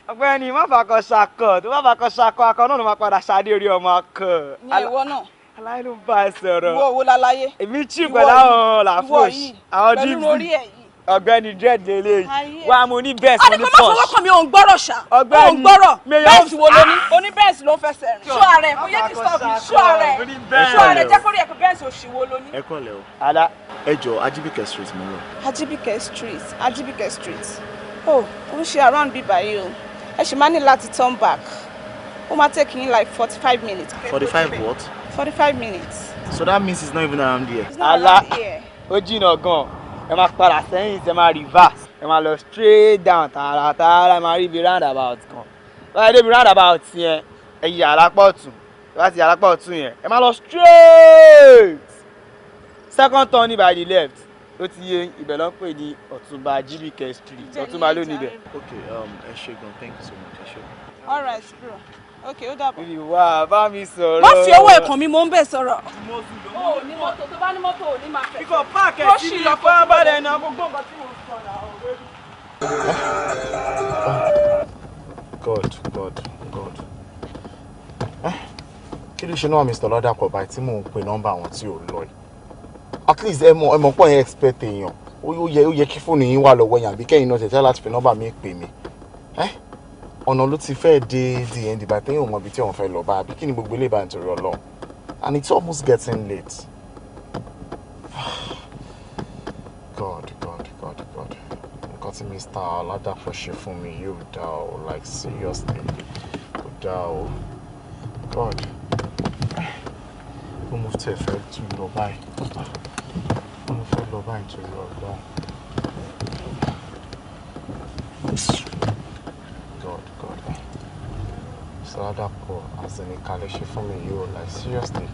ọ̀gbẹ́ni, má fà kọ ṣakọ, tó bá fà kọ ṣakọ, akọ náà ló máa padà ṣadé orí ọmọ akọ. Ní ìwọ náà. Aláyé ló ń bá ẹ sọ̀rọ̀. Ìwọ wo láláyé? Èmi chief pẹ̀lú àwọn làfọ́ọ̀ṣì, àwọn pẹ̀lú orí ẹ̀ yìí. Ọ̀gbẹ́ni dread lele yìí. Wá mo ní best, mo ní posh. A ní kó má fọwọ́ kàn mí, òun gbọ́rọ̀ ṣá. Òun gbọ́rọ̀. Bẹ́ẹ̀sì wo ló ní? Oní bẹ́ẹ̀sì ló ń fẹsẹ̀ rìn. Ṣọ́ ara ẹ̀ kò yé disturb mi. Ṣọ́ ara ẹ̀. Ṣọ́ ara ẹ̀ jẹ́ kó rí ẹ̀ pé bẹ́ẹ̀sì òṣì wo ló ní. Ẹ kọ́lẹ̀ o. Ala. Ẹ jọ Ajibike Street mo lọ. Ajibike Street, Ajibike Street. Oh, ó ń ṣe around bí báyìí o. Ẹ ṣì máa ní láti turn back. Ó máa take yín like 45 minutes. 45 what? 45 minutes. So that means it's not even around here. It's not around here. Ó jìnnà gan-an. Ẹ máa padà sẹ́yìn, ẹ máa reverse, ẹ máa lọ straight down tààràtààrà, ẹ máa rí ibi roundabout kan. Báyìí débi roundabout yẹn, ẹ yí àlápọ̀ ọ̀tún, láti àlápọ̀ ọ̀tún yẹn, ẹ máa lọ straight. Second turn by the left, ó ti yé, ibẹ̀ ló ń pè ní Ọ̀túnba Ajibike Street, Ọ̀túnba ló níbẹ̀. Okay, ẹ ṣé gan, thank you so much, ẹ ṣé. All right, bro. Okay, ó dàbọ̀. Bíbí wá bá mi sọ̀rọ̀. Má fi owó ẹ̀kàn mi, mò ń bẹ̀ sọ̀rọ̀. O ò ní mọ́tò, tó bá ní mọ́tò ò ní máa fẹ́. Kíkọ̀ páàkì ẹ̀ sí mi fún abálẹ̀ náà, gbogbo nǹkan tí mo sọ náà. God, God, God. Kí ló ṣe náà Mr. Lọ́dàpọ̀ báyìí tí mò ń pe nọ́mbà àwọn tí ò lọ yìí? At least ẹ mọ̀ pọ̀ yẹn expect èèyàn. Ó yẹ kí fóònù yín wà lọ́wọ́ yẹn àbí kẹ́yìn náà tẹ̀tẹ̀ láti fi nọ́mbà mi pè mí. Ọ̀nà ló ti fẹ́ dé the end by tẹ́yìn òun ibi tí òun fẹ́ lọ bá àbí kí ni gbogbo ilé ìbá nítorí Ọlọ́run, and it's almost getting late. God, God, God, God, nǹkan tí Mr. Ọládàpọ̀ ṣe fún mi yóò dá o, like seriously, kò dá o. God, ó mo tẹ̀ fẹ́ tún lọ báyìí, ó mo fẹ́ lọ báyìí nítorí Ọlọ́run. God, God. Mr. Ladapo, as in ìkàlẹ̀ ṣe fún mi yìí o, like seriously.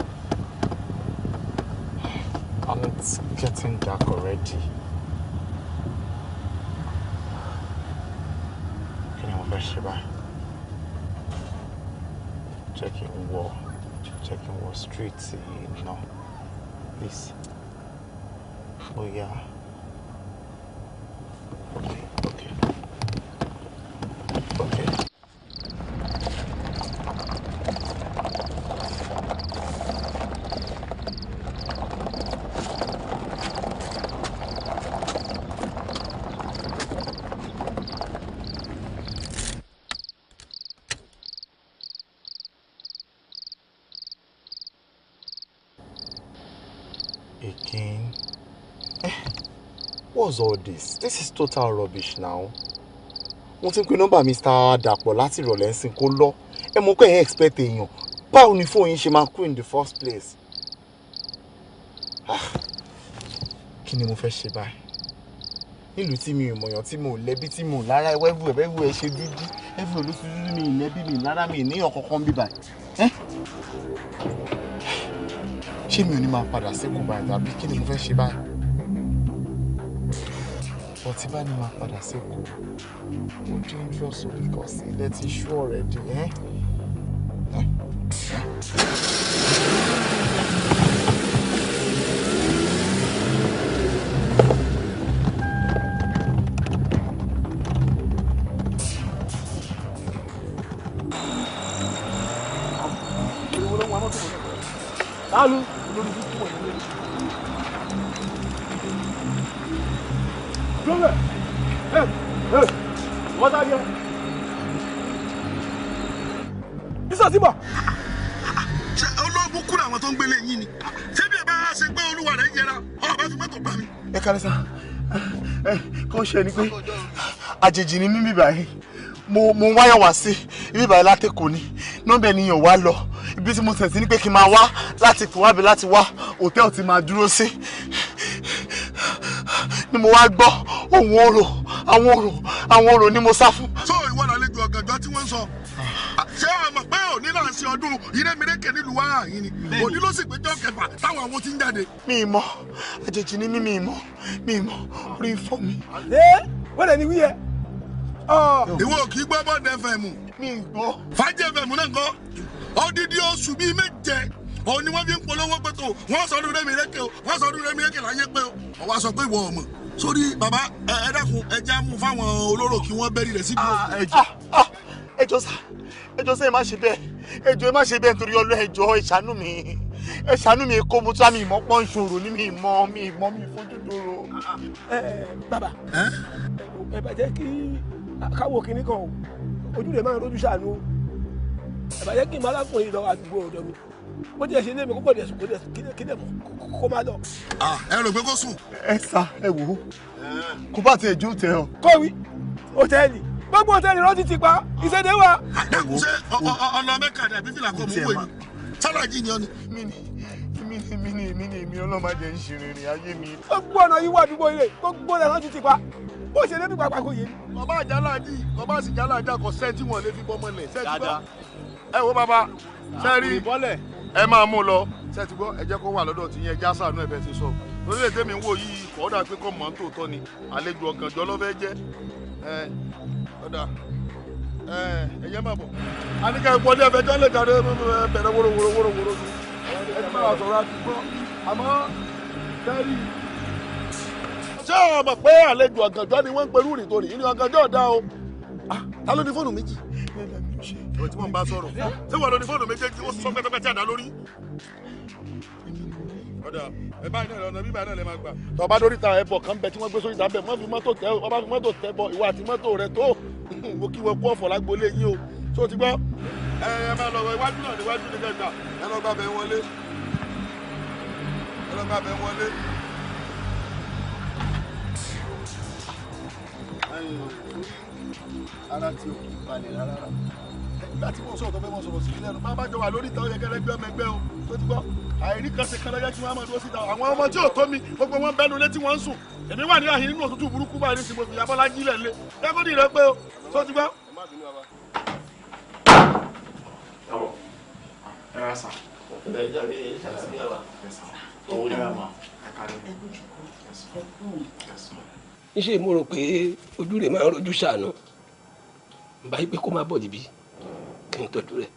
And it's getting dark already. Kí ni mo fẹ́ ṣe báyìí? Jẹ́ kí n wọ street yìí náà. Please. Bóyá. Okay, okay. Okay. Again? What's all this? This is total rubbish now. Wọ́n ti ń pe nọ́mbà Mr. Dàpọ̀ láti ìrọ̀lẹ́ ń sìn kó lọ. Ẹ mọ̀ pé ẹ̀ expect èèyàn. Báwo ni fóònù yín ṣe máa kú in the first place? Kí ni mo fẹ́ ṣe báyìí? Nílùú tí mi ò mọ̀yàn, tí mo ò lẹ́bí, tí mo ò lára, ẹ̀wẹ́wù ẹ̀ ṣe dúdú. Ẹ̀fù ló ti dúdú, mi ì lẹ́bí, mi ì lára, mi ì níyàn kankan bíbà. Ṣé mi ò ní máa padà sékòó báyìí tàbí kí ni mo fẹ́ ṣe báyìí? Ọtí bá ní máa padà sékòó, ó dangerous o because ilẹ̀ ti ṣú already, ẹ́. Alu olórí burúkú wọ̀ nílé. Dúró ẹ ẹ wọ́n sáré ẹ. Bísọ̀ sí bọ̀. Ṣé olóògùn kúrò àwọn tó ń gbélé yín ni? Ṣé bí ẹ bá ṣe pé olúwa rẹ̀ yẹra, ọ̀rọ̀ bá fi mọ́tò gbà mí? Ẹ kálẹ́ sá, ẹ kàn ṣe ni pé àjèjì ni mímí báyìí. Mo wáyọ̀ wá sí ibi báyìí látẹ̀kọ̀ ni, nọ́mbà ènìyàn wá lọ. Ibi tí mo tẹ̀ sí ni pé kí n máa wá láti kó wábi láti wá hòtẹ́ẹ̀lì tí máa dúró sí ni mo wá gbọ́ ohùn orò àwọn orò àwọn orò ni mo sá fún. Sọ ìwọ làlejò ọ̀gànjọ́ tí wọ́n ń sọ. Ṣé o mọ̀ pé òní là ń ṣe ọdún ìrẹ́mìrẹ́kẹ̀ nílùú wa yìí ni òní ló sì péjọ kẹfà táwọn àwọn ti ń jáde. Mi ì mọ̀, àjèjì ni mí, mi ì mọ̀, mi ì mọ̀, orí ń fọ́ mi. Ẹ wọ́n lè ní wí yẹ. Ìwọ kì í gbọ́ Bond FM. Mi ì gbọ́. Fàájì FM náà ńkọ́? Odidi oṣù bíi méje òun ni wọ́n fi ń polówó pé tó wọ́n sọ ọdún rẹ́mi rẹ́kẹ̀ o, wọ́n sọ ọdún rẹ́mi rẹ́kẹ̀ láyé pé o. Ọwọ́ a sọ pé ìwọ ọmọ sórí bàbá ẹ dákun ẹ já mú fáwọn olóró kí wọ́n bẹ́rí rẹ̀ síbi òkú. Ẹ jọ̀ọ́ sá, ẹ jọ̀ọ́ sá, ẹ má ṣe bẹ́ẹ̀, ẹ jọ̀ọ́ ẹ má ṣe bẹ́ẹ̀ nítorí Ọlọ́run, ẹ jọ̀ọ́ ẹ ṣàánú mi, ẹ ṣàánú mi, kó mo tún àmì ìmọ̀ pọ́n ṣòro ní mi ìmọ̀ mi ìmọ̀ mi fojú dòrò. Ẹ bàbá ẹ bá jẹ́ kí káwọ́ kinní kan o, ojú rẹ̀ máa ń rojú ṣàánú o. Ẹ bá jẹ́ kí n máa lákùnrin lọ àdúgbò ọ̀dọ̀ mi, bó tiẹ̀ ṣe lé mi kó pọ̀ dẹ̀ sùn kó dẹ̀ sùn kí dẹ̀ mọ̀ kó má lọ. Ẹ rò pé kó sùn. Ẹ sá, ẹ wò ó, kó bá tiẹ̀ jó tẹ ọ. Kọ́wí hòtẹ́ẹ̀lì, gbogbo hòtẹ́ẹ̀lì rántí ti pa ìṣẹ̀dẹ̀ wa. Ṣé ọlọ mẹ́ka ni àbí fìlà kọ́ mọ̀ ń wò yìí? Sálàjì ni ọ ni. Mi ni mi ni mi ni mi ni mi ọlọ́mọ jẹ́ ń ṣe rìnrìn ayé mi. Gbogbo ọ̀nà yìí wà àdúgbò ilé, gbogbo ọ̀nà rántí ti pa bó ṣe débi pàpà kò yé mi. Bàbá àjálàjì, bàbá àsìjálàjà kò sẹ́ńtì wọn lè fi bọ́mọ lẹ̀ sẹ́ńtì bọ́. Ẹ wo bàbá, sẹ́rí ẹ máa mú lọ ṣe ti gbọ́, ẹ jẹ́ kó wà lọ́dọ̀ tí yẹn já sànú ẹ̀bẹ̀ ti sọ lórílẹ̀ tèmi ń wò yìí kọ́ ọ́dà pé kọ́ mọ̀ ń tòótọ́ ni àlejò ọ̀gànjọ́ ló fẹ́ jẹ́ ẹ ọ̀dà ẹ ẹ̀yẹ́ máa bọ̀ àníkà ìpọ́lé ẹ̀fẹ̀ jọ́ lè jáde bẹ̀rẹ̀ wóró wóró wóró wóró sí ẹ ti máa sọ̀rọ̀ àti gbọ́ àmọ́ sẹ́rí. Ṣé o mọ̀ pé àlejò ọ̀gànjọ́ ni wọ́n ń perú rìn torí ìrìn ọ̀gànjọ́ ọ̀dà o? Ta ló ní fóònù méjì? Ìwọ tí wọ́n bá sọ̀rọ̀ ṣé wọ́n lọ ní fóònù méjèèjì ó sọ pẹ́tẹ́pẹ́tẹ́ àdá lórí. Ọ̀dà ẹ báyìí náà lọ́nà bíbáyìí náà lè máa gbà. Tọ́ bá dórí ta ẹbọ kan bẹ tí wọ́n gbé sórí ta bẹ wọ́n fi mọ́tò tẹ ọ bá fi mọ́tò tẹ bọ ìwọ àti mọ́tò rẹ tó mo kí wọ́n kú ọ̀fọ̀ lágboolé yín o tó ti gbọ́. Ẹ ẹ máa lọ iwájú náà níwájú ní kẹgbà ẹ lọ gbà bẹ wọlé ẹ lọ gbà bẹ wọlé. Ara tí o kì í balẹ̀ rárá nígbà tí mo sọ̀rọ̀ tó fẹ́ mọ̀ sọ̀rọ̀ sí ilé ẹnu bá bá jọ wà lórí ìta ọ̀yẹ́kẹ́ lẹ́gbẹ́ ọmọ ẹgbẹ́ o tó ti gbọ́ àìrí kan ṣe kan lọ́jọ́ tí wọ́n á máa dúró síta àwọn ọmọ tí ò tó mi gbogbo wọn bẹ́nu létí wọ́n ń sùn èmi wà ní àhín nínú òtútù burúkú báyìí ní mo fi abọ́lá jílẹ̀ lé jẹ́kọ́dì rẹ pé o tó ti gbọ́. Níṣẹ́ mo rò pé ojú rẹ̀ máa ń rojú ṣàánú bá yí pé kó má bọ̀ níbí kí n tọ́jú rẹ̀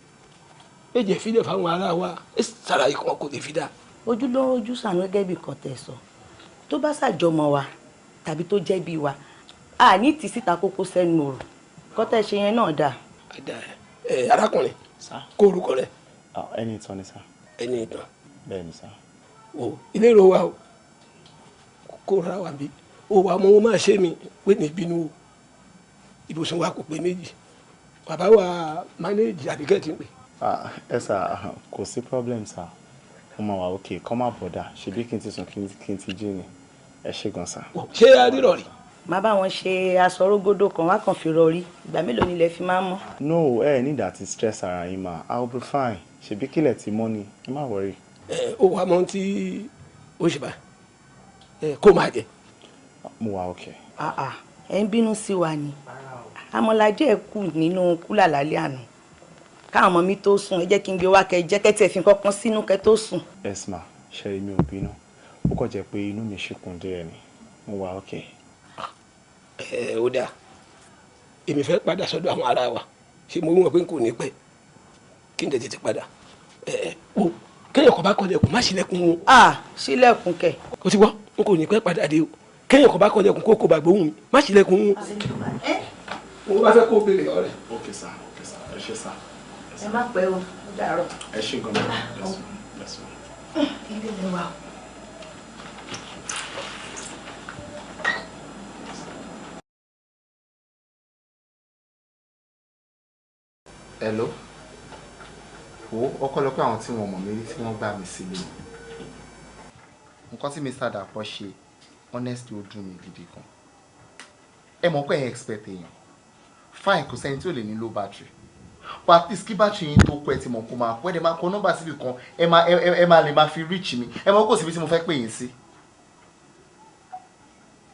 méje fílẹ̀ fáwọn ará wa ẹ sàrà ikán kò lè fi dá. Ojú ló ń rojú ṣàánú gẹ́gẹ́ bí nǹkan tẹ̀ sọ, tó bá ṣàjọmọ wa tàbí tó jẹ́ bí wa a ní tì síta kókó sẹ́nu ọ̀rọ̀ kọ́ tẹ̀ ṣe yẹn náà dáa. Ẹ arákùnrin, kó orúkọ rẹ. Ẹni ìtàn ni sá. Ẹni ìtàn. Bẹ́ẹ̀ ni sá. O ilé ìró wa o kó ra wa bí o wà mọ wọn máa ṣe mi pé ní ìbínú o ibùsùn wa kò pé méjì bàbá wa manage àbíkẹ́ ti ń pè. Ẹ sà, kò sí problem sà, mo máa wà òkè kọ́ má bọ̀dà ṣebí kí n ti sùn kí n ti jí ni ẹ ṣé gan sà. Ṣé a rírọ̀ rí? Má bá wọn ṣe aṣọ rógódó kan wá kàn fi rọrí ìgbà mélòó ni ilẹ̀ fi máa ń mọ́. No, ẹ ní ìdá ti stress ara yín mà, I will be fine ṣebí kílẹ̀ ti mọ́ ni ẹ má worry. Ẹ ó wàá mọ ohun tí ó ṣe bá ẹ kó máa jẹ. Mo wà òkè. Ẹ ń bínú sí wa ni àmọ̀lájẹ́ ẹ̀ kù nínú kúlà lálẹ́ àná Káwọn ọmọ mi tó sùn, ẹ jẹ́ kí n gbé wá kẹ jẹ́ kẹ́ tiẹ̀ fi nǹkan kan sínú kẹ́ tó sùn. Esma, ṣe mi ò bínú, ó kàn jẹ́ pé inú mi ṣìkún díẹ̀ ni, mo wà okay. Ẹ ó dáa, èmi fẹ́ padà sọ́dọ̀ àwọn ará wa, ṣé mo rí wọn pé n kò ní pẹ́ kí n tètè padà. Ẹ o kéèyàn kan bá kọlẹ̀kùn má ṣílẹ̀kùn o. A ṣílẹ̀kùn kẹ̀. O ti gbọ́, n kò ní pẹ́ padà dé o, kéèyàn kan bá kọlẹ̀kùn kó bá gbóhùn mi má ṣílẹ̀kùn o. Mo bá fẹ́ kó béèrè ọ̀rẹ́. Ok sir, ok sir, ẹ ṣé sir. Ẹ má pẹ́ o, ó dàárọ̀. Ẹ ṣé gan-an. Yes ma. Ilé mi wà o. Hello. Wo ọpẹ́lọpẹ́ àwọn tí wọ́n mọ̀ mí rí tí wọ́n gbà mí sílé. Nǹkan tí Mr. Dàpọ̀ ṣe honestly ó dùn mí gidi gan. Ẹ mọ̀ pé ẹ expect èèyàn. Fine, kò sẹ́ni tí ò lè ní low battery. But at least kí battery yín tó kú ẹ ti mọ̀ kó máa kú, ẹ dẹ̀ máa kọ nọ́mbà síbi kan, ẹ máa lè máa fi reach mi. Ẹ mọ̀ kò síbi tí mo fẹ́ pè yín sí.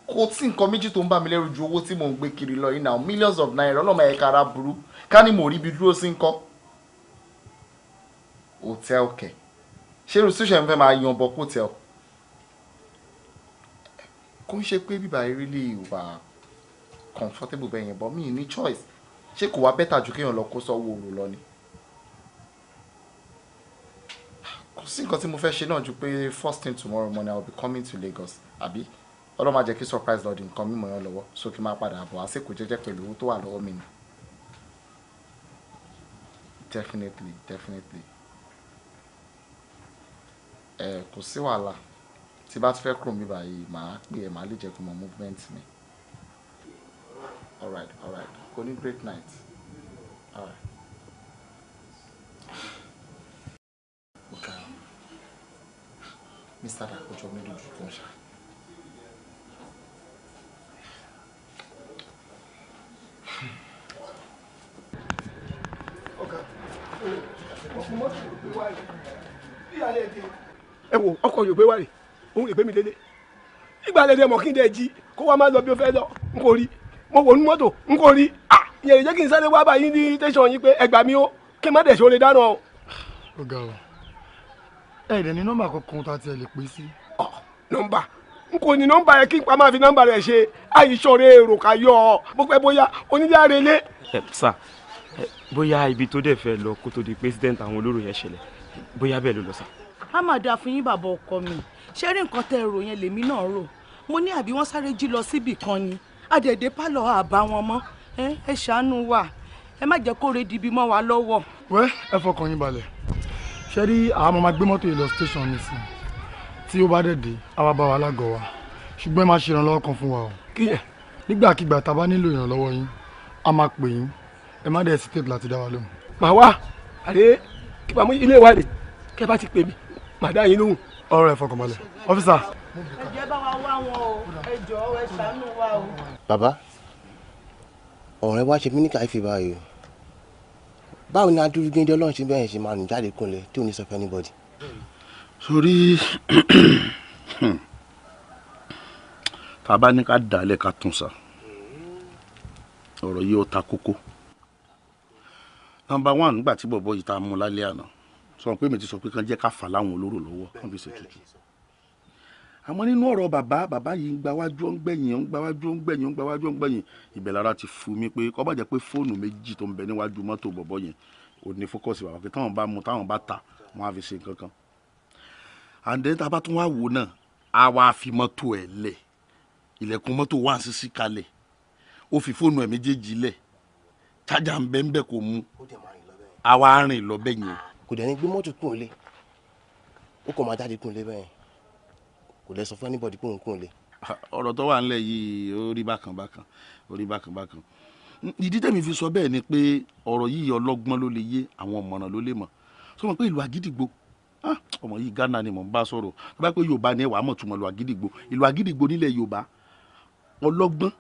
Kò tí nǹkan méjì tó ń bà mí lẹ́rù ju owó tí mò ń gbé kiri lọ yìí náà, millions of naira, ọlọ́mọ ẹ̀ka ara burú ká ní mò ń rí ibi dúró sí ńkọ́. Hotel kẹ̀, ṣé irú síṣẹ́ mi fẹ́ máa yan bọ̀ hotel? Kò ń ṣe pé bíbá really wà comfortable bẹ́ẹ̀ yẹn, but mi ní choice. Ṣé kò wá better ju kéèyàn lọ kó sọ́wọ́ òru lọ ni? Kò sí nǹkan tí mo fẹ́ ṣe náà ju pé first thing tomorrow morning I will be coming to Lagos, àbí? Ọlọ́run má jẹ́ kí surprise lọ di nǹkan mímọ́ yẹn lọ́wọ́, so kí n máa padà bọ̀ àsìkò jẹ́jẹ́ pẹ̀lú owó tó wà lọ́wọ́ mi ni. Definitely, definitely. Ẹ kò sí wàhálà, tí bá ti fẹ́ kúrò mi báyìí màá pè ẹ́, màá lè jẹ́ kó mọ movement mi. Alright, alright, kò ní great night. Alright. Okay. Mr. Dàpọ̀ jọ mí lójú kan ṣá. Ẹ wo ọkọ yóò gbé wá rè, òun lè gbé mi délé. Ìgbà lẹ́dẹ̀ mọ̀ kí n dẹ̀ jí kó wá má lọ bí ó fẹ́ lọ, n kò rí. Mo wò ní mọ́tò, n kò rí. Ìyẹn lè jẹ́ kí n sáré wá báyìí ní tẹ̀sán yín pé ẹ gbà mí o, kí n má dẹ̀ ṣoore dáná o. Ó ga ọ, ẹ dẹ̀ ní nọ́mbà kankan tá a ti lè pè sí. Nọ́mbà n kò ní nọ́mbà yẹn, kí n pa máa fi nọ́mbà rẹ̀ ṣe àìsọ̀rọ̀ èrò ká yọ ọ bó pẹ́ bóyá onílé àrèlé. Ẹ sà, bóyá ibi tó dẹ̀ fẹ́ lọ kó tó di president àwọn olóró yẹn ṣẹlẹ̀, bóyá bẹ́ẹ̀ ló lọ sà. A máa dáa fún yín bàbá ọkọ mi, ṣé rí nǹkan tẹ́ ẹ rò yẹn lèmi náà rò. Mo ní àbí wọ́n sáré jí lọ síbì kan ni, àdẹ̀dẹ̀ pálọ̀ àbá wọn mọ́. Ẹ ṣàánú wa, ẹ má jẹ́ kó re dibi mọ́ wa lọ́wọ́. Wẹ́ ẹ fọkàn yín balẹ̀, ṣé rí àwọn máa gbé mọ́tò yìí lọ station nísìn, tí ó bá dẹ̀ dé á wá bá wa lágọ̀ọ́ wa, ṣùgbọ́n ẹ máa ṣe ìrànlọ́wọ́ kan fún wa o. Nígbàkigbà tá a bá nílò ìrànlọ́wọ́ yín, a máa pè yín, ẹ má dẹ̀ hesitate láti dá wa lóhùn. Màá wá àdé kí màmú ilé wa rè, kẹ́ bá ti pè mí màá dá yín lóhùn. Ọ̀rọ̀ ẹ fọkàn balẹ̀, ọ́físà. Ẹ jẹ́ bá wa wá wọn o, ẹ jọ̀ọ́ ẹ ṣàánú wa o. Bàbá, ọ̀rẹ́ wa ṣe mí ní kàyéfì báyìí o. Báwo ni adúrú géńdé Ọlọ́run ṣe bẹ́ẹ̀ ṣe máa nù jáde kúnlẹ̀ tí ò ní sọ fún anybody? Sórí tá a bá ní ká dàálẹ̀ ká tún sa, ọ̀rọ̀ yìí ó ta kókó. Nọ́mbà one, nígbà tí bọ̀bọ̀ yìí tá a mú lálẹ́ àná, sọ pé mi ti sọ pé kán jẹ́ ká fà láwọn olóró lọ́wọ́ kán fi ṣètùtù. Àmọ́ nínú ọ̀rọ̀ bàbá, bàbá yìí ń gbáwájú ó ń gbẹ̀yìn, ó ń gbáwájú ó ń gbẹ̀yìn, ó ń gbáwájú ó ń gbẹ̀yìn. Ibẹ̀ lára ti fu mi pé kó bá jẹ́ pé fóònù méjì tó ń bẹ níwájú mọ́tò bọ̀bọ̀ yẹn ò ní fókọ̀sì bàbá pé táwọn bá mu táwọn bá ta wọn á fi ṣe nǹkan kan. And then tá a bá tún wá wò náà, a wá fi mọ́tò ẹ̀ lẹ̀, ilẹ̀kùn mọ́tò wá sísí kalẹ̀, ó fi fóònù ẹ̀ méjèèjì lẹ̀, chájà ń bẹ́ ń bẹ́ kò mú, a wá rìn lọ bẹ́ẹ̀ yẹn. Kò dẹ̀ ní gbé mọ́tò kúrò lé, ó kàn máa jáde kúrò lé bẹ́ẹ̀, kò lè sọ fún anybody pé òun kúrò lé. Ọ̀rọ̀ tó wà ńlẹ̀ yìí ó rí bákan bákan, ó rí bákan bákan. Ìdí tẹ̀mí fi sọ bẹ́ẹ̀ ni pé ọ̀rọ̀ yìí ọlọ́gbọ́n ló lè yé, àwọn ọ̀mọ̀ràn ló lè mọ̀. Sọ ma pé ìlú Àgídìgbò, ọmọ yìí Ghana ni mò ń bá sọ̀rọ̀, tó bá pé Yorùbá ni ẹwà mọ̀ túmọ̀ ìlú Àgídìgbò. Ìlú Àgídìgbò nílẹ̀ Yorùbá, ọlọ́gbọ́n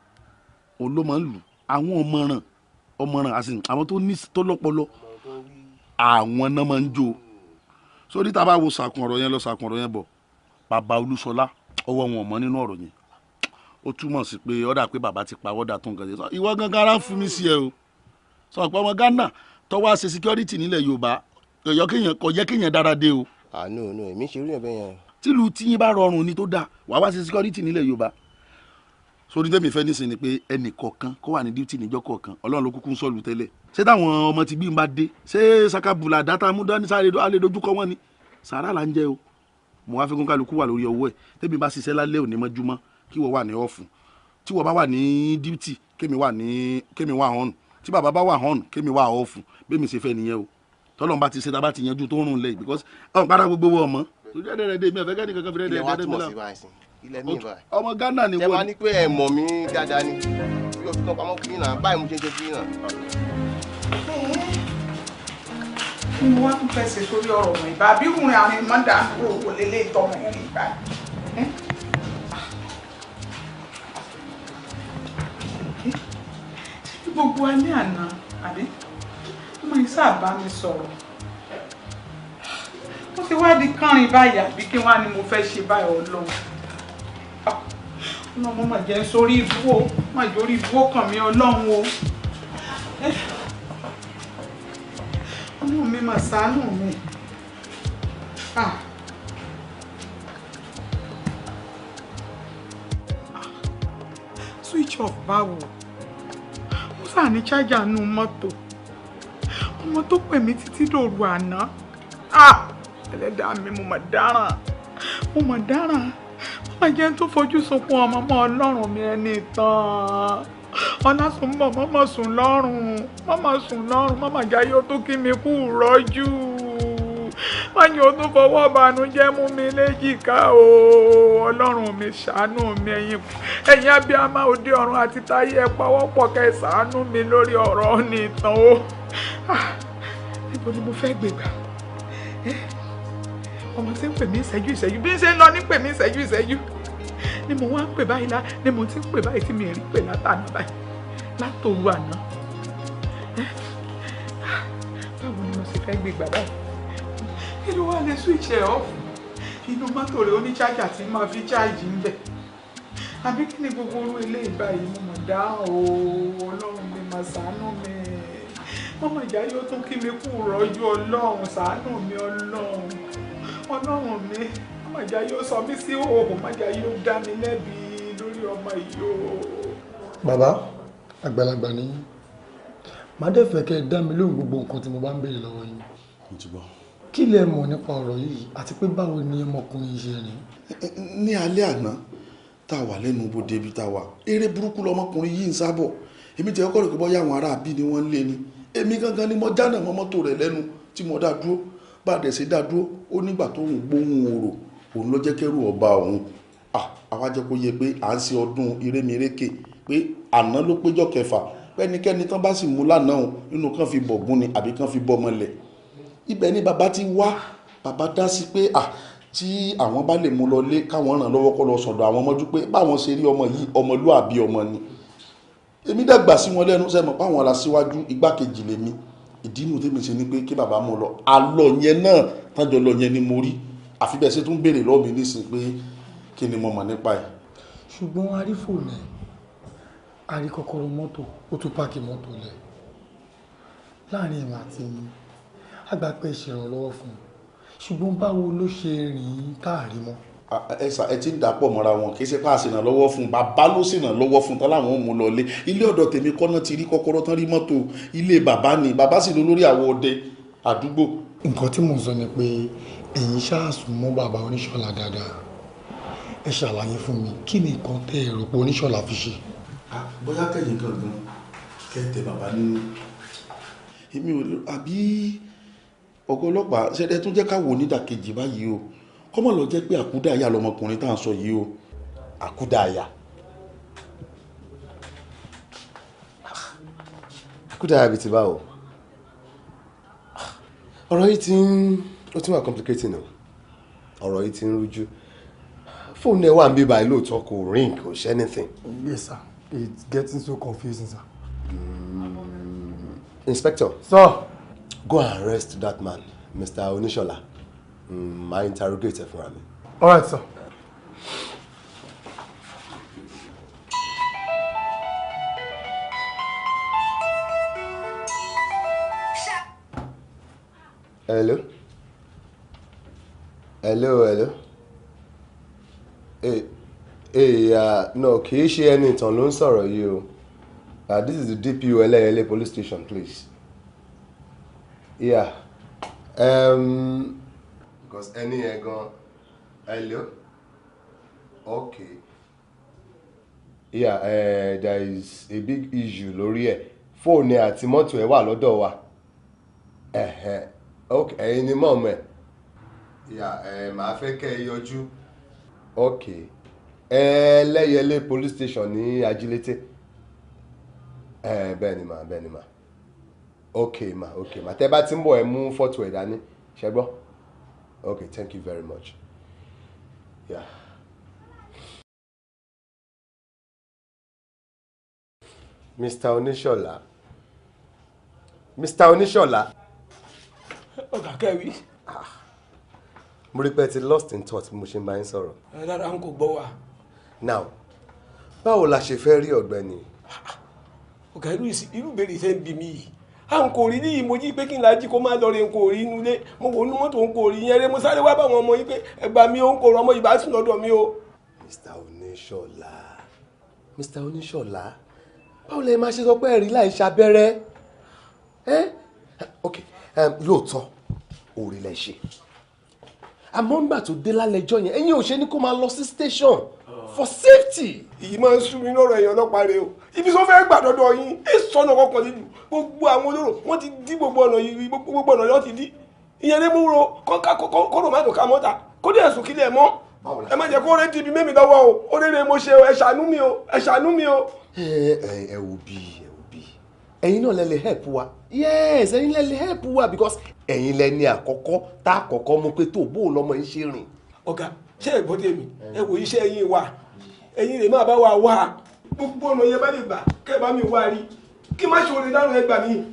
òun ló máa ń lù, àwọn ọ̀mọ̀ràn, ọ̀mọ̀ràn àti àwọn tó ní tó lọ́pọlọ, àwọn náà máa ń jó. Sórí tá a bá wo sàkùn ọ̀rọ̀ yẹn lọ sàkùn ọ̀rọ̀ yẹn bọ̀, bàbá Olúṣọlá ọwọ́ wọn ò mọ́ nínú ọ̀rọ̀ yẹn. Ó túmọ̀ sí pé ọ̀dà pé bàbá ti pa ọ̀dà tó nǹkan ṣe. Ìwọ gangan ara ń fún mi sí ẹ o. Sọ pé ọmọ Ghana Tó wá ṣe security nílẹ̀ Yorùbá, kò yẹ kéèyàn dára dé o. Àánú ònú èmi ṣe irú yẹn bẹ́ẹ̀ yẹn. Tílu tíyín bá rọrùn ni tó dáa, wàá wá ṣe security nílẹ̀ Yorùbá. Sórí tẹ́mi fẹ́ nísìnyí ni pé ẹnì kọ̀ọ̀kan kó wà ní duty níjọ́ kọ̀ọ̀kan. Ọlọ́run ló kúkú ń sọ̀lù tẹ́lẹ̀. Ṣé táwọn ọmọ ti bí ń bá dé, ṣé sakabula dátà mú dání sáré alẹ́ dojúkọ wọn ni? Sàrà là ń jẹ o. Mo wá fi kún kálukú wà lórí ọwọ́ ẹ̀. Tẹ́mi bá ṣiṣẹ́ lálẹ́ òní mọ́júmọ́ kí wọ́n wà ní ọ̀fù. Tí wọ́n bá wà ní duty, kémi wà ní kémi wà hàn. Tí bàbá bá wà hàn, kémi wà ọ̀fù. Bẹ́ẹ̀ mi ṣe fẹ́ nìyẹn o. Tọ́lọ́run bá ti ṣe tá bá ti yanjú tó ń rùn lẹ̀ because ọ̀n padà gbogbo wọ ọmọ. Torí ẹ̀dẹ̀rẹ̀dẹ̀ mi ọ̀fẹ́ kẹ́ni kankan fi rẹ́dẹ̀rẹ̀dẹ̀ mi ilẹ̀ mi báyìí. Ọmọ Ghana ni wọ́n. Ṣé wàá ní pé ẹ mọ̀ mí dáadáa ni? Bí o fi kàn pamọ́ kiri náà, báyìí mo ṣe ń ṣe kiri náà. Kí ni wọ́n tún fẹ́ ṣe sórí ọ̀rọ̀ mọ̀ ìbá? Bí ìrìn àárín mọ́dà ń kúrò wò lélẹ̀ ìtọ́mọ ìrìn ìgbà. Ṣé gbogbo alẹ́ àná àbí? Ọmọ yìí sáà bá mi sọ̀rọ̀. Ó ti wá di kánrin báyìí àbí kí wọ́n á ní mo fẹ́ ṣe báyìí Ọlọ́run. Ọlọ́run mà jẹ́ sórí ibú o, mà jẹ́ orí ibú ó kàn mí Ọlọ́run o. Ọlọ́run mi mà ṣàánú mi. Switch off báwo? Ó sà ní chájà nù mọ́tò. Ọmọ tó pè mí títí dòru àná. Ẹlẹ́dàá mi, mo mà dáràn. Mo mà dáràn. Má jẹ́ tó fojú sunkún ọmọ mọ́ Ọlọ́run mi ẹni tán. Ọlásùnbọ̀ mọ́mọ́ sùn lọ́rùn, mọ́mọ́ sùn lọ́rùn, mọ́mọ́ jáyé ó tó kí mi kú rọ́jú. Má jẹ́ ó tún fọwọ́ bànújẹ́ mú mi léjìká o. Ọlọ́run mi ṣàánú mi, ẹ̀yin abiyamọ òde ọ̀run àti táyé ẹ pawọ́pọ̀ kẹ́ ṣàánú mi lórí ọ̀rọ̀ ní ìtàn o. Níbo ni mo fẹ́ gbégbà? Ọmọ tí ń pè mí ìṣẹ́jú ìṣẹ́jú bí ń ṣe ń lọ ní pè mí ìṣẹ́jú ìṣẹ́jú ni mo wá ń pè báyìí lá ni mo ti ń pè báyìí tí mi rí pè látàná báyìí látòru àná. Báwo ni mo ṣe fẹ́ gbé gbà báyìí? Kí ló wá lè switch ẹ̀ off? Inú mọ́tò rẹ̀ ó ní chájà tí máa fi cháàjì ń bẹ̀. Àbí kí ni gbogbo orú eléyìí báyìí? Mo mọ̀ dá o, Ọlọ́run mi mà ṣàánú mi. Mọ́mọ́ ìyá yóò tún kí mi kú rọ́jú Ọlọ́run, ṣàánú mi Ọlọ́run. Ọlọ́run mi, má jẹ́ yóò sọ mí sí òhùn, má jẹ́ yóò dá mi lẹ́bi lórí ọmọ yìí o. Bàbá, àgbàlagbà ni yín. Màá dẹ̀ fẹ́ kẹ́ ẹ dá mi lóhùn gbogbo nǹkan tí mo bá ń béèrè lọ́wọ́ yín. Mo ti gbọ́. Kí lẹ mọ̀ nípa ọ̀rọ̀ yìí àti pé báwo ni ọmọkùnrin yìí ṣe rìn? Ní alẹ́ àná tá a wà lẹ́nu ibodè ibi tá a wà, eré burúkú lọmọkùnrin yìí ń sábọ̀. Èmi ti kọ́kọ́ rò pé bóyá àwọn ará àbí ni wọ́n ń lé ni. Èmi gangan ni mo jánà mọ́ mọ́tò rẹ̀ lẹ́nu tí mo dá dúró. Bá a dẹ̀ ṣe dá dúró, ó nígbà tó ń gbóhùn orò, òun ló jẹ́ kẹ́rù ọba òun. Àwa jẹ́ kó yé pé à ń ṣe ọdún erémìrékè pé àná ló péjọ kẹfà, pẹ́nikẹ́ni tán bá sì mú lánàá òun nínú kan fi bọ̀gún ni àbí kan fi bọ́mọ lẹ̀. Ibẹ̀ ni bàbá ti wá, bàbá dá sí pé tí àwọn bá lè mú lọ lé káwọn ràn lọ́wọ́ kó lọ sọ̀dọ̀ àwọn mọ́jú pé báwọn ṣe rí ọmọ yìí ọmọlúàbí ọmọ ni. Èmi dàgbà sí wọn lẹ́nu sẹ́mọ̀ páwọn ará síwájú igbákejì lèmi. Ìdí inú tèmi ṣe ni pé kí bàbá mú lọ. Àlọ́ yẹn náà tánjọ lọ yẹn ni mo rí. Àfi bẹ́ẹ̀ ṣe tún béèrè lọ́wọ́ mi nísìnyí pé kí ni mo mọ̀ nípa ẹ̀. Ṣùgbọ́n a rí fóònù ẹ̀, a rí kọ́kọ́rọ́ mọ́tò, ó tún páàkì mọ́tò lẹ̀. Láàrin èmi àti yín, a gbà pé ṣèrànlọ́wọ́ fún un. Ṣùgbọ́n báwo ló ṣe rìn táàrí mọ́? Ẹ sà, ẹ ti ń dàpọ̀ mọ́ra wọn, kì í ṣe pé a ṣèrànlọ́wọ́ fún un, bàbá ló ṣèrànlọ́wọ́ fún un tán láwọn ò mú lọ lé. Ilé ọ̀dọ̀ tèmi kọ́ná ti rí kọ́kọ́rọ́ tán rí mọ́tò, ilé bàbá ni, bàbá sì ló lórí àwọn ọdẹ àdúgbò. Nǹkan tí mò ń sọ ni pé ẹ̀yin ṣáàsùn mọ́ bàbá Oníṣọ̀lá dáadáa. Ẹ ṣàlàyé fún mi, kí ni nǹkan tẹ́ ẹ rò pé Oníṣọ̀lá fi ṣe? Bóyá kẹ̀yìn gangan kẹ́ tẹ bàbá nínú. Èmi ò àbí ọ̀gá ọlọ́pàá ṣẹlẹ̀ tún jẹ́ ká wò nídàkejì báyìí o. Kọ́mọ̀ lọ jẹ́ pé àkúdàáyà lọmọkùnrin tá à ń sọ yìí o. Àkúdàáyà. Àkúdàáyà bíi ti báwo? Ọ̀rọ̀ yìí ti ń ó ti wà complicating o. Ọ̀rọ̀ yìí ti ń rújú. Fóònù ẹ̀ wà ń bí báyìí lóòótọ́, kò ring, kò ṣe anything. Yes sir, it's getting so confusing sir. Inspector. Sir. Go and arrest that man, Mr. Oníṣọ̀lá. I interrogate ẹ fúnra mi. All right, sir. Hello? Hello, hello. Hey, hey, no, kì í ṣe Ẹniìtàn ló ń sọ̀rọ̀ yìí o. This is the DPO Ẹlẹ́yẹlé police station, please. Yeah. Because ẹni yẹn gan. Hello? Okay. Yeah, there is a big issue lórí ẹ̀. Fóònù ẹ̀ àti mọ́tò ẹ̀ wà lọ́dọ̀ wa. Ẹ̀hẹ̀. Okay, ẹ̀yin ni mummy ẹ̀. Yeah, màá fẹ́ kẹ́ ẹ yọjú. Okay. Ẹlẹ́yẹlé police station ní Ajílété. Bẹ́ẹ̀ ni mà, bẹ́ẹ̀ ni mà. Okay ma, okay ma. Tẹ́ bá ti ń bọ̀, ẹ mú fọ́tò ẹ̀ dání. Ṣé gbọ́? Okay, thank you very much. Yeah. Mr. Oníṣọ̀lá. Mr. Oníṣọ̀lá. Ọ̀gá kẹ́wì. Mo rí pé ẹ ti lost in thought bí mo ṣe ń bá yín sọ̀rọ̀. Ẹ rárá, n kò gbọ́ wa. Now, báwo la ṣe fẹ́ rí ọ̀gbẹ́ni? Ọ̀gá, irú ìbéèrè tẹ́ ń bi mí yìí, à ń kò rí ní ìmọ̀jí pé kí n lají kó má lọ rí, n kò rí inú ilé. Mo wò inú mọ́tò, n kò rí yẹn rí. Mo sáré wá báwọn ọmọ yìí pé ẹgbà mi ò ń kò rọ ọmọ yìí bá sùn lọ́dọ̀ mi o. Mr. Oníṣọ̀lá, Mr. Oníṣọ̀lá, báwo lẹ máa ṣe sọ pé ẹ̀rí láì ṣabẹ́rẹ́ ẹ́? Ok, lóòótọ́ òòrè lẹ ṣe, àmọ́ ńgbà tó dé lálẹ́jọ́ yẹn, ẹ̀yin ò ṣe ní kó máa lọ sí station for safety. Èyí máa ń sú mi lọ́rọ̀ ẹ̀yàn ọlọ́pàá rẹ o. Ibi tó fẹ́ gbà dọ́dọ̀ yín ẹ sọ̀nà kọkàn nínú gbogbo àwọn olóró, wọ́n ti dí gbogbo ọ̀nà yìí, gbogbo ọ̀nà yóò ti dí. Ìyẹn lè mú ro kóró má tó ká mọ́ta kó dé ẹ̀sùn kílẹ̀ mọ́. Ẹ má jẹ́ kó rẹ́ dìbì mẹ́mi lọ́wọ́ o. Ó rere mo ṣe o, ẹ ṣàánú mi o, ẹ ṣàánú mi o. Ẹ wò bí, ẹ wò bí, ẹ̀yin náà lẹ lè help wa. Yes, ẹ̀yin lẹ lè help wa because ẹ̀yin lẹ ní àkọ́kọ́ tá àkọ́kọ́ mú pé tó bó lọ́mọ yìí ṣe rìn. Ọ̀gá, ṣé ẹ gbọ́ tèmi? Ẹ wò iṣẹ́ yín wà, ẹ̀yin lè má bá wa wá gbogbo ọ̀nà yẹn bá lè gbà kẹ́ ẹ bá mi wá rí kí má ṣòro dárùn, ẹ gbà mí.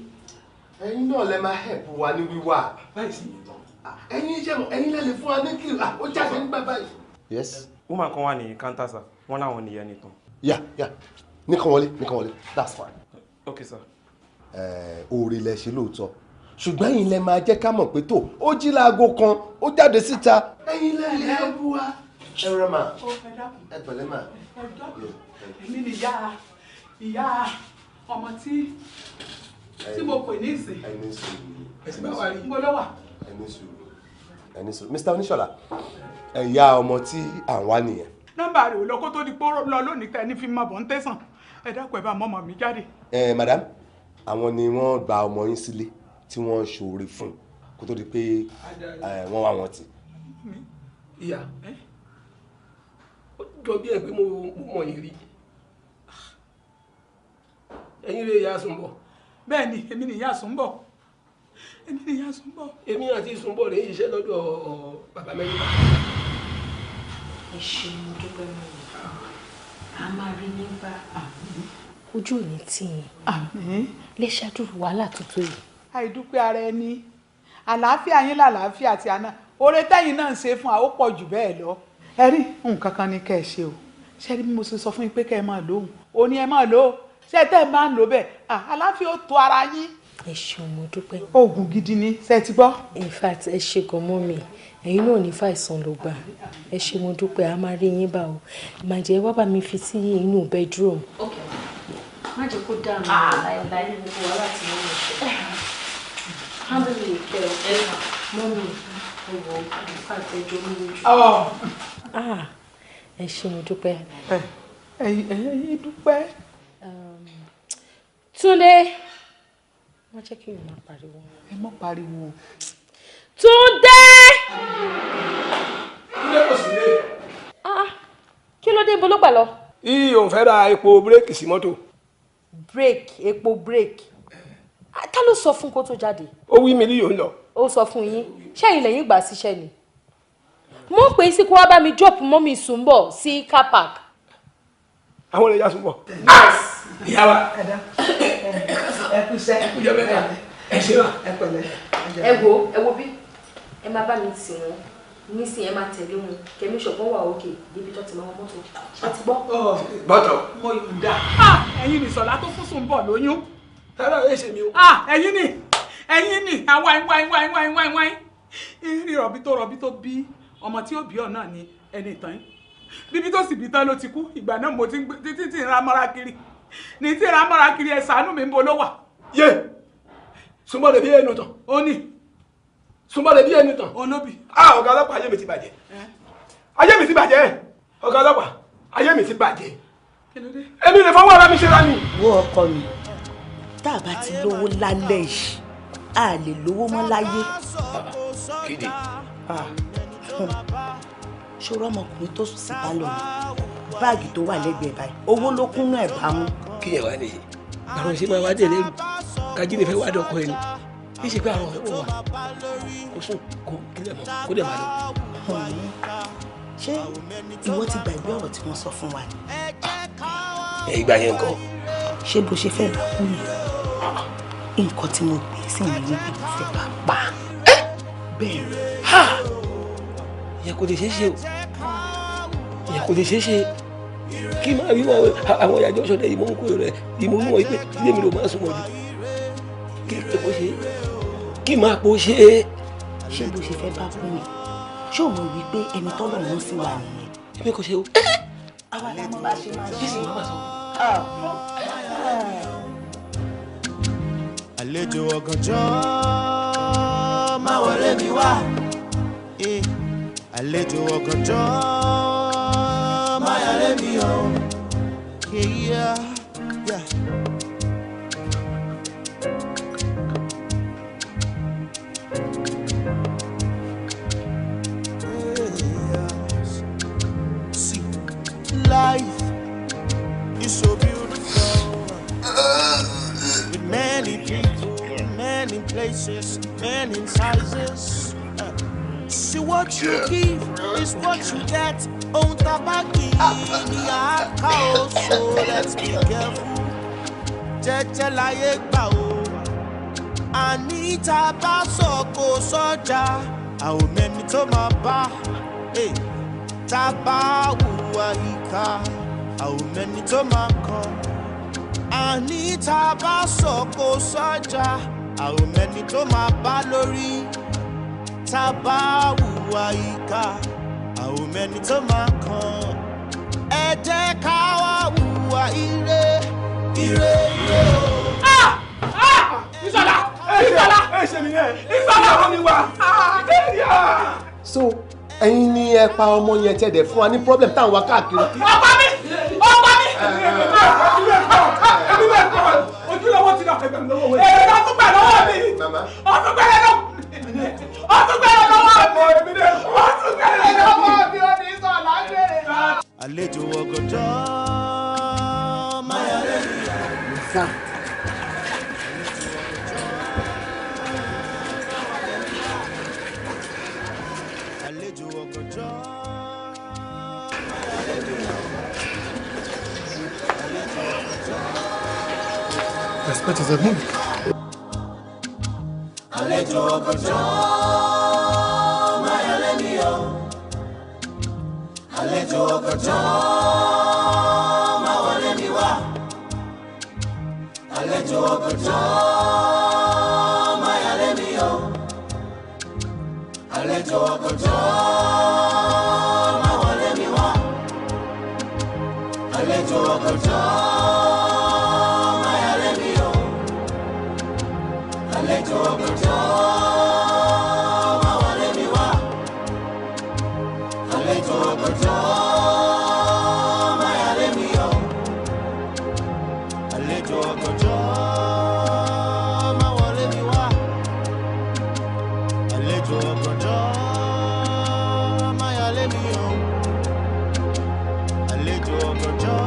Ẹ̀yin náà lẹ máa help wa ní wíwá. Ẹ̀yin iṣẹ́ mọ̀, ẹ̀yin lẹ lè fún wa ní kí ó jáde nígbà báyìí. Yes. Woman kan wà ní counter sir, wọ́n láwọn nìyẹn nìtàn. Yeah, nìkan wọlé, nìkan wọlé, that's fine. Okay sir. Oore lẹ ṣe lóòótọ́, ṣùgbọ́n ẹ̀yin lẹ máa jẹ́ ká mọ̀ pé tó ó jí láago kan, ó jáde síta. Ẹ̀yin lẹ lè help wa. Ẹ rẹ mà, ẹ pẹ̀lẹ́ mà. Èmi ni ìyá ọmọ tí mo pè ní ìsìn. Ẹni sùúrù. Ẹsìn bá wà rí. Mo lọ wà. Ẹni sùúrù, ẹni sùúrù. Mr. Oníṣọ̀lá, ẹ̀yà ọmọ tí à ń wá nìyẹn. Nọ́mbà rẹ̀ ò lọ kó tó di pé lọ lónìí tẹ ní fi máa bọ̀ ń tẹ̀sán. Ẹ dákun, ẹ bá mọ́mọ́ mi jáde. Ẹ madam, àwọn ni wọ́n gba ọmọ yín sílé tí wọ́n ń ṣoore fún kó tó di pé wọ́n wá wọn tì. Ìyá, ó jọ bí ẹ pé mo mọ̀ yín rí. Ẹ̀yin rẹ̀ ìyá Sùnbọ̀. Bẹ́ẹ̀ ni, èmi ni ìyá Sùnbọ̀, èmi ni ìyá Sùnbọ̀. Èmi àti Sùnbọ̀ rẹ̀ ń ṣiṣẹ́ lọ́dọ̀ bàbá mẹ́rin. Ẹ ṣeun, mo dúpẹ́. Mọ́ mi, a máa rí nígbà ojú òní tì yín lè ṣàdúró wàhálà tuntun yìí. Àìdúpẹ́ ara ẹni, àlàáfíà yín làlàáfíà tí a náà, oore tẹ́yìn náà ń ṣe fún wa ó pọ̀ jù bẹ́ẹ̀ lọ. Ẹ rí nǹkan kan ní kẹ́ ẹ ṣe o. Ṣé rí bí mo ṣe sọ fún yín pé kẹ́ ẹ máa lóhùn ó ní ẹ máa lò ó. Ṣé tẹ́ ẹ máa ń lò bẹ́ẹ̀, àlàáfíà ó tó ara yín. Ẹ ṣeun, mo dúpẹ́. Oògùn gidi ni, ṣe ti gbọ́. In fact, ẹ ṣe gan mọ́ mi, ẹ̀yin náà ní fàìsàn ló gbà. Ẹ ṣe, mo dúpẹ́, a máa rí yín bá o. Màá jẹ́ wá bá mi fi sí inú bedroom. Ok, má jẹ́ kó dànù láìláì ní gbogbo wàhálà tí wọ́n ń ṣe. Handle it well. Mummy, ẹ wò ó, in fact, ẹ jọ mí lójú. Ah, ẹ ṣé, mo dúpẹ́. Ẹ̀yin dúpẹ́. Túndé, má jẹ́ kí n máa pariwo. Ẹ má pariwo. Túndé! Túndé kò sí lé. Ah, kí ló dé? Ibo ló gbà lọ? Iye òun fẹ́ ra epo bírèkì sí mọ́tò. Bírèkì, epo bírèkì. Ta ló sọ fún kó tó jáde? Ó wí mi ní yòó ń lọ. Ó sọ fún yín? Ṣẹ́yìn lẹ́yìn gbà síṣẹ́ ni? Mo ń pè é sí kó wá bá mi drop mummy Sùnbọ̀ sí car park. Àwọn olè ya Sùnbọ̀. Yes. Ìyá wa. Ẹ kú iṣẹ́. Ẹ kú jẹ mẹ́ta. Ẹ ṣe wa. Ẹ pẹ̀lẹ́. Ẹ wo, ẹ wo bí ẹ máa bá mi tì wọ́n nísìnyí, ẹ máa tẹ̀lé wọn kẹmí ṣọ̀gbọ́n wà òkè débi tó ti máa wọ mọ́tò. Ṣé ti gbọ́? Bọ́tọ̀. Mo yọ̀ǹda. Ẹ̀yin ni Sọlá tó fún Sùnbọ̀ lóyún. Rárá, ẹ ṣe mi o. Ẹ̀yin ni, Ẹ̀yin ni àwa wáyé wáyé wáyé wáyé wáyé. Ìrìn rọ̀bí tó bí ọmọ tí ó bí ọ náà ni ẹni ìtàn yín. Bíbí tó sì bí tán ló ti kú. Ìgbà náà mo ti ń títí tí ń ra mọ́ra kiri. Ní tí ń ra mọ́ra kiri ẹ ṣàánú mi ń bo ló wà. Yé! Súnmọ́ lè bí ẹnu tán. Ó ní. Súnmọ́ lè bí ẹnu tán. Olóbì. Ah, ọ̀gá ọlọ́pàá ayé mi ti bàjẹ́. Ayé mi ti bàjẹ́. Ọ̀gá ọlọ́pàá ayé mi ti bàjẹ́. Èmi lè fọwọ́ ara mi ṣe ra mi. Wo ọkọ mi, tá a bá ti lówó lálẹ́ yìí, a lè lówó mọ́ láyé. Kéde. Ṣòro ọmọkùnrin tó sùn sí pálọ̀ mi, báàgì tó wà lẹ́gbẹ̀ẹ́ báyìí, owó ló kúnnú ẹ̀ bá mú. Kí yẹn wá nìyí, àrùn ṣe máa wá dé lérú, kájí ni fẹ́ wá dọ̀kọ ẹni, kí ṣe pé àrùn ọ̀hún wà, kó sùn kó kílẹ̀ mọ́, kó dẹ̀ máa lọ. Ṣé ìwọ ti gbàgbé ọ̀rọ̀ tí wọ́n sọ fún wa ni? Ìgbà yẹn ńkọ́. Ṣé bó ṣe fẹ́ bá kú ni? Nǹkan tí mo gbé sí mi níbi mo fẹ́ bá pa. Bẹ́ẹ̀ ni. Ìyẹn kò lè ṣeé ṣe o. Ìyẹn kò lè ṣeé ṣe. Kí máa rí àwọn ìyàjọ́ sọ̀dẹ̀ ìmọ̀ ń kó rẹ̀ ìmọ̀ ń wọ̀ pé ilé mi ló máa súnmọ́ jù. Kí ló kó ṣe? Kí máa po ṣe? Ṣé bó ṣe fẹ́ bá kú ni? Ṣé o mọ̀ wípé ẹni tọ́lọ̀ ń sí wa nìyẹn? Èmi kò ṣe o. Àwa la mọ̀ bá ṣe máa ṣe. Jésù máa sọ. Àlejò ọ̀gànjọ́ máa wọlé mi wá. Àlejò ọ̀gànjọ́ máa yálé mi o. Yeah, yeah. See, life is so beautiful. With many people, many places, many sizes. See what you give is what you get. Ohun tá bá gbìn ní àká o, so let's be careful. Jẹ́jẹ́ láyé gbà o. Àní tá a bá sọ kò sọ́jà, a ò mẹ́ni tó máa bá. Tá a bá hùwà ìkà, a ò mẹ́ni tó máa kàn. Àní tá a bá sọ kò sọ́jà, a ò mẹ́ni tó máa bá lórí. Tá a bá hùwà ìkà, a ò mẹ́ni tó máa kàn. Ẹ jẹ́ ká wá hùwà ire, ire, ire o. Ìsọ̀lá! Ìsọ̀lá! Ìsọ̀lá! Ìsọ̀lá wà! So ẹ̀yin ni ẹ pa ọmọ yẹn tẹ̀dẹ̀ fún wa ní problem táwọn wá káàkiri. Ọ̀pá mi! Ọ̀pá mi! Ẹbí bẹ́ẹ̀ kọ́ ojúlówó ti lọ ẹgbẹ̀rún lọ́wọ́ wẹ̀. Èrè ló tún gbà lọ́wọ́ mi! Ọtún gbẹ̀rẹ̀ lọ! Ọtún gbẹ̀rẹ̀ lọ́wọ́ mi! Ọtún gbẹ̀rẹ̀ lọ́wọ́ mi! Ó ní Ìsọ̀lá gbèrè. Àlejò ọ̀gànjọ́ máa yálé mi. Àlejò ọ̀gànjọ́. Respect yourself, move. Àlejò ọ̀gànjọ́ máa yálé mi o. Àlejò ọ̀gànjọ́ máa wọlé mi wá. Àlejò ọ̀gànjọ́ máa yálé mi o. Àlejò ọ̀gànjọ́ máa wọlé mi wá. Àlejò ọ̀gànjọ́ máa yálé mi o. Àlejò ọ̀gànjọ́ máa wọlé mi wá. Àlejò ọ̀gànjọ́ máa yálé mi o. Àlejò ọ̀gànjọ́ máa wọlé mi wá. Àlejò ọ̀gànjọ́ máa yálé mi o. Àlejò ọ̀gànjọ́.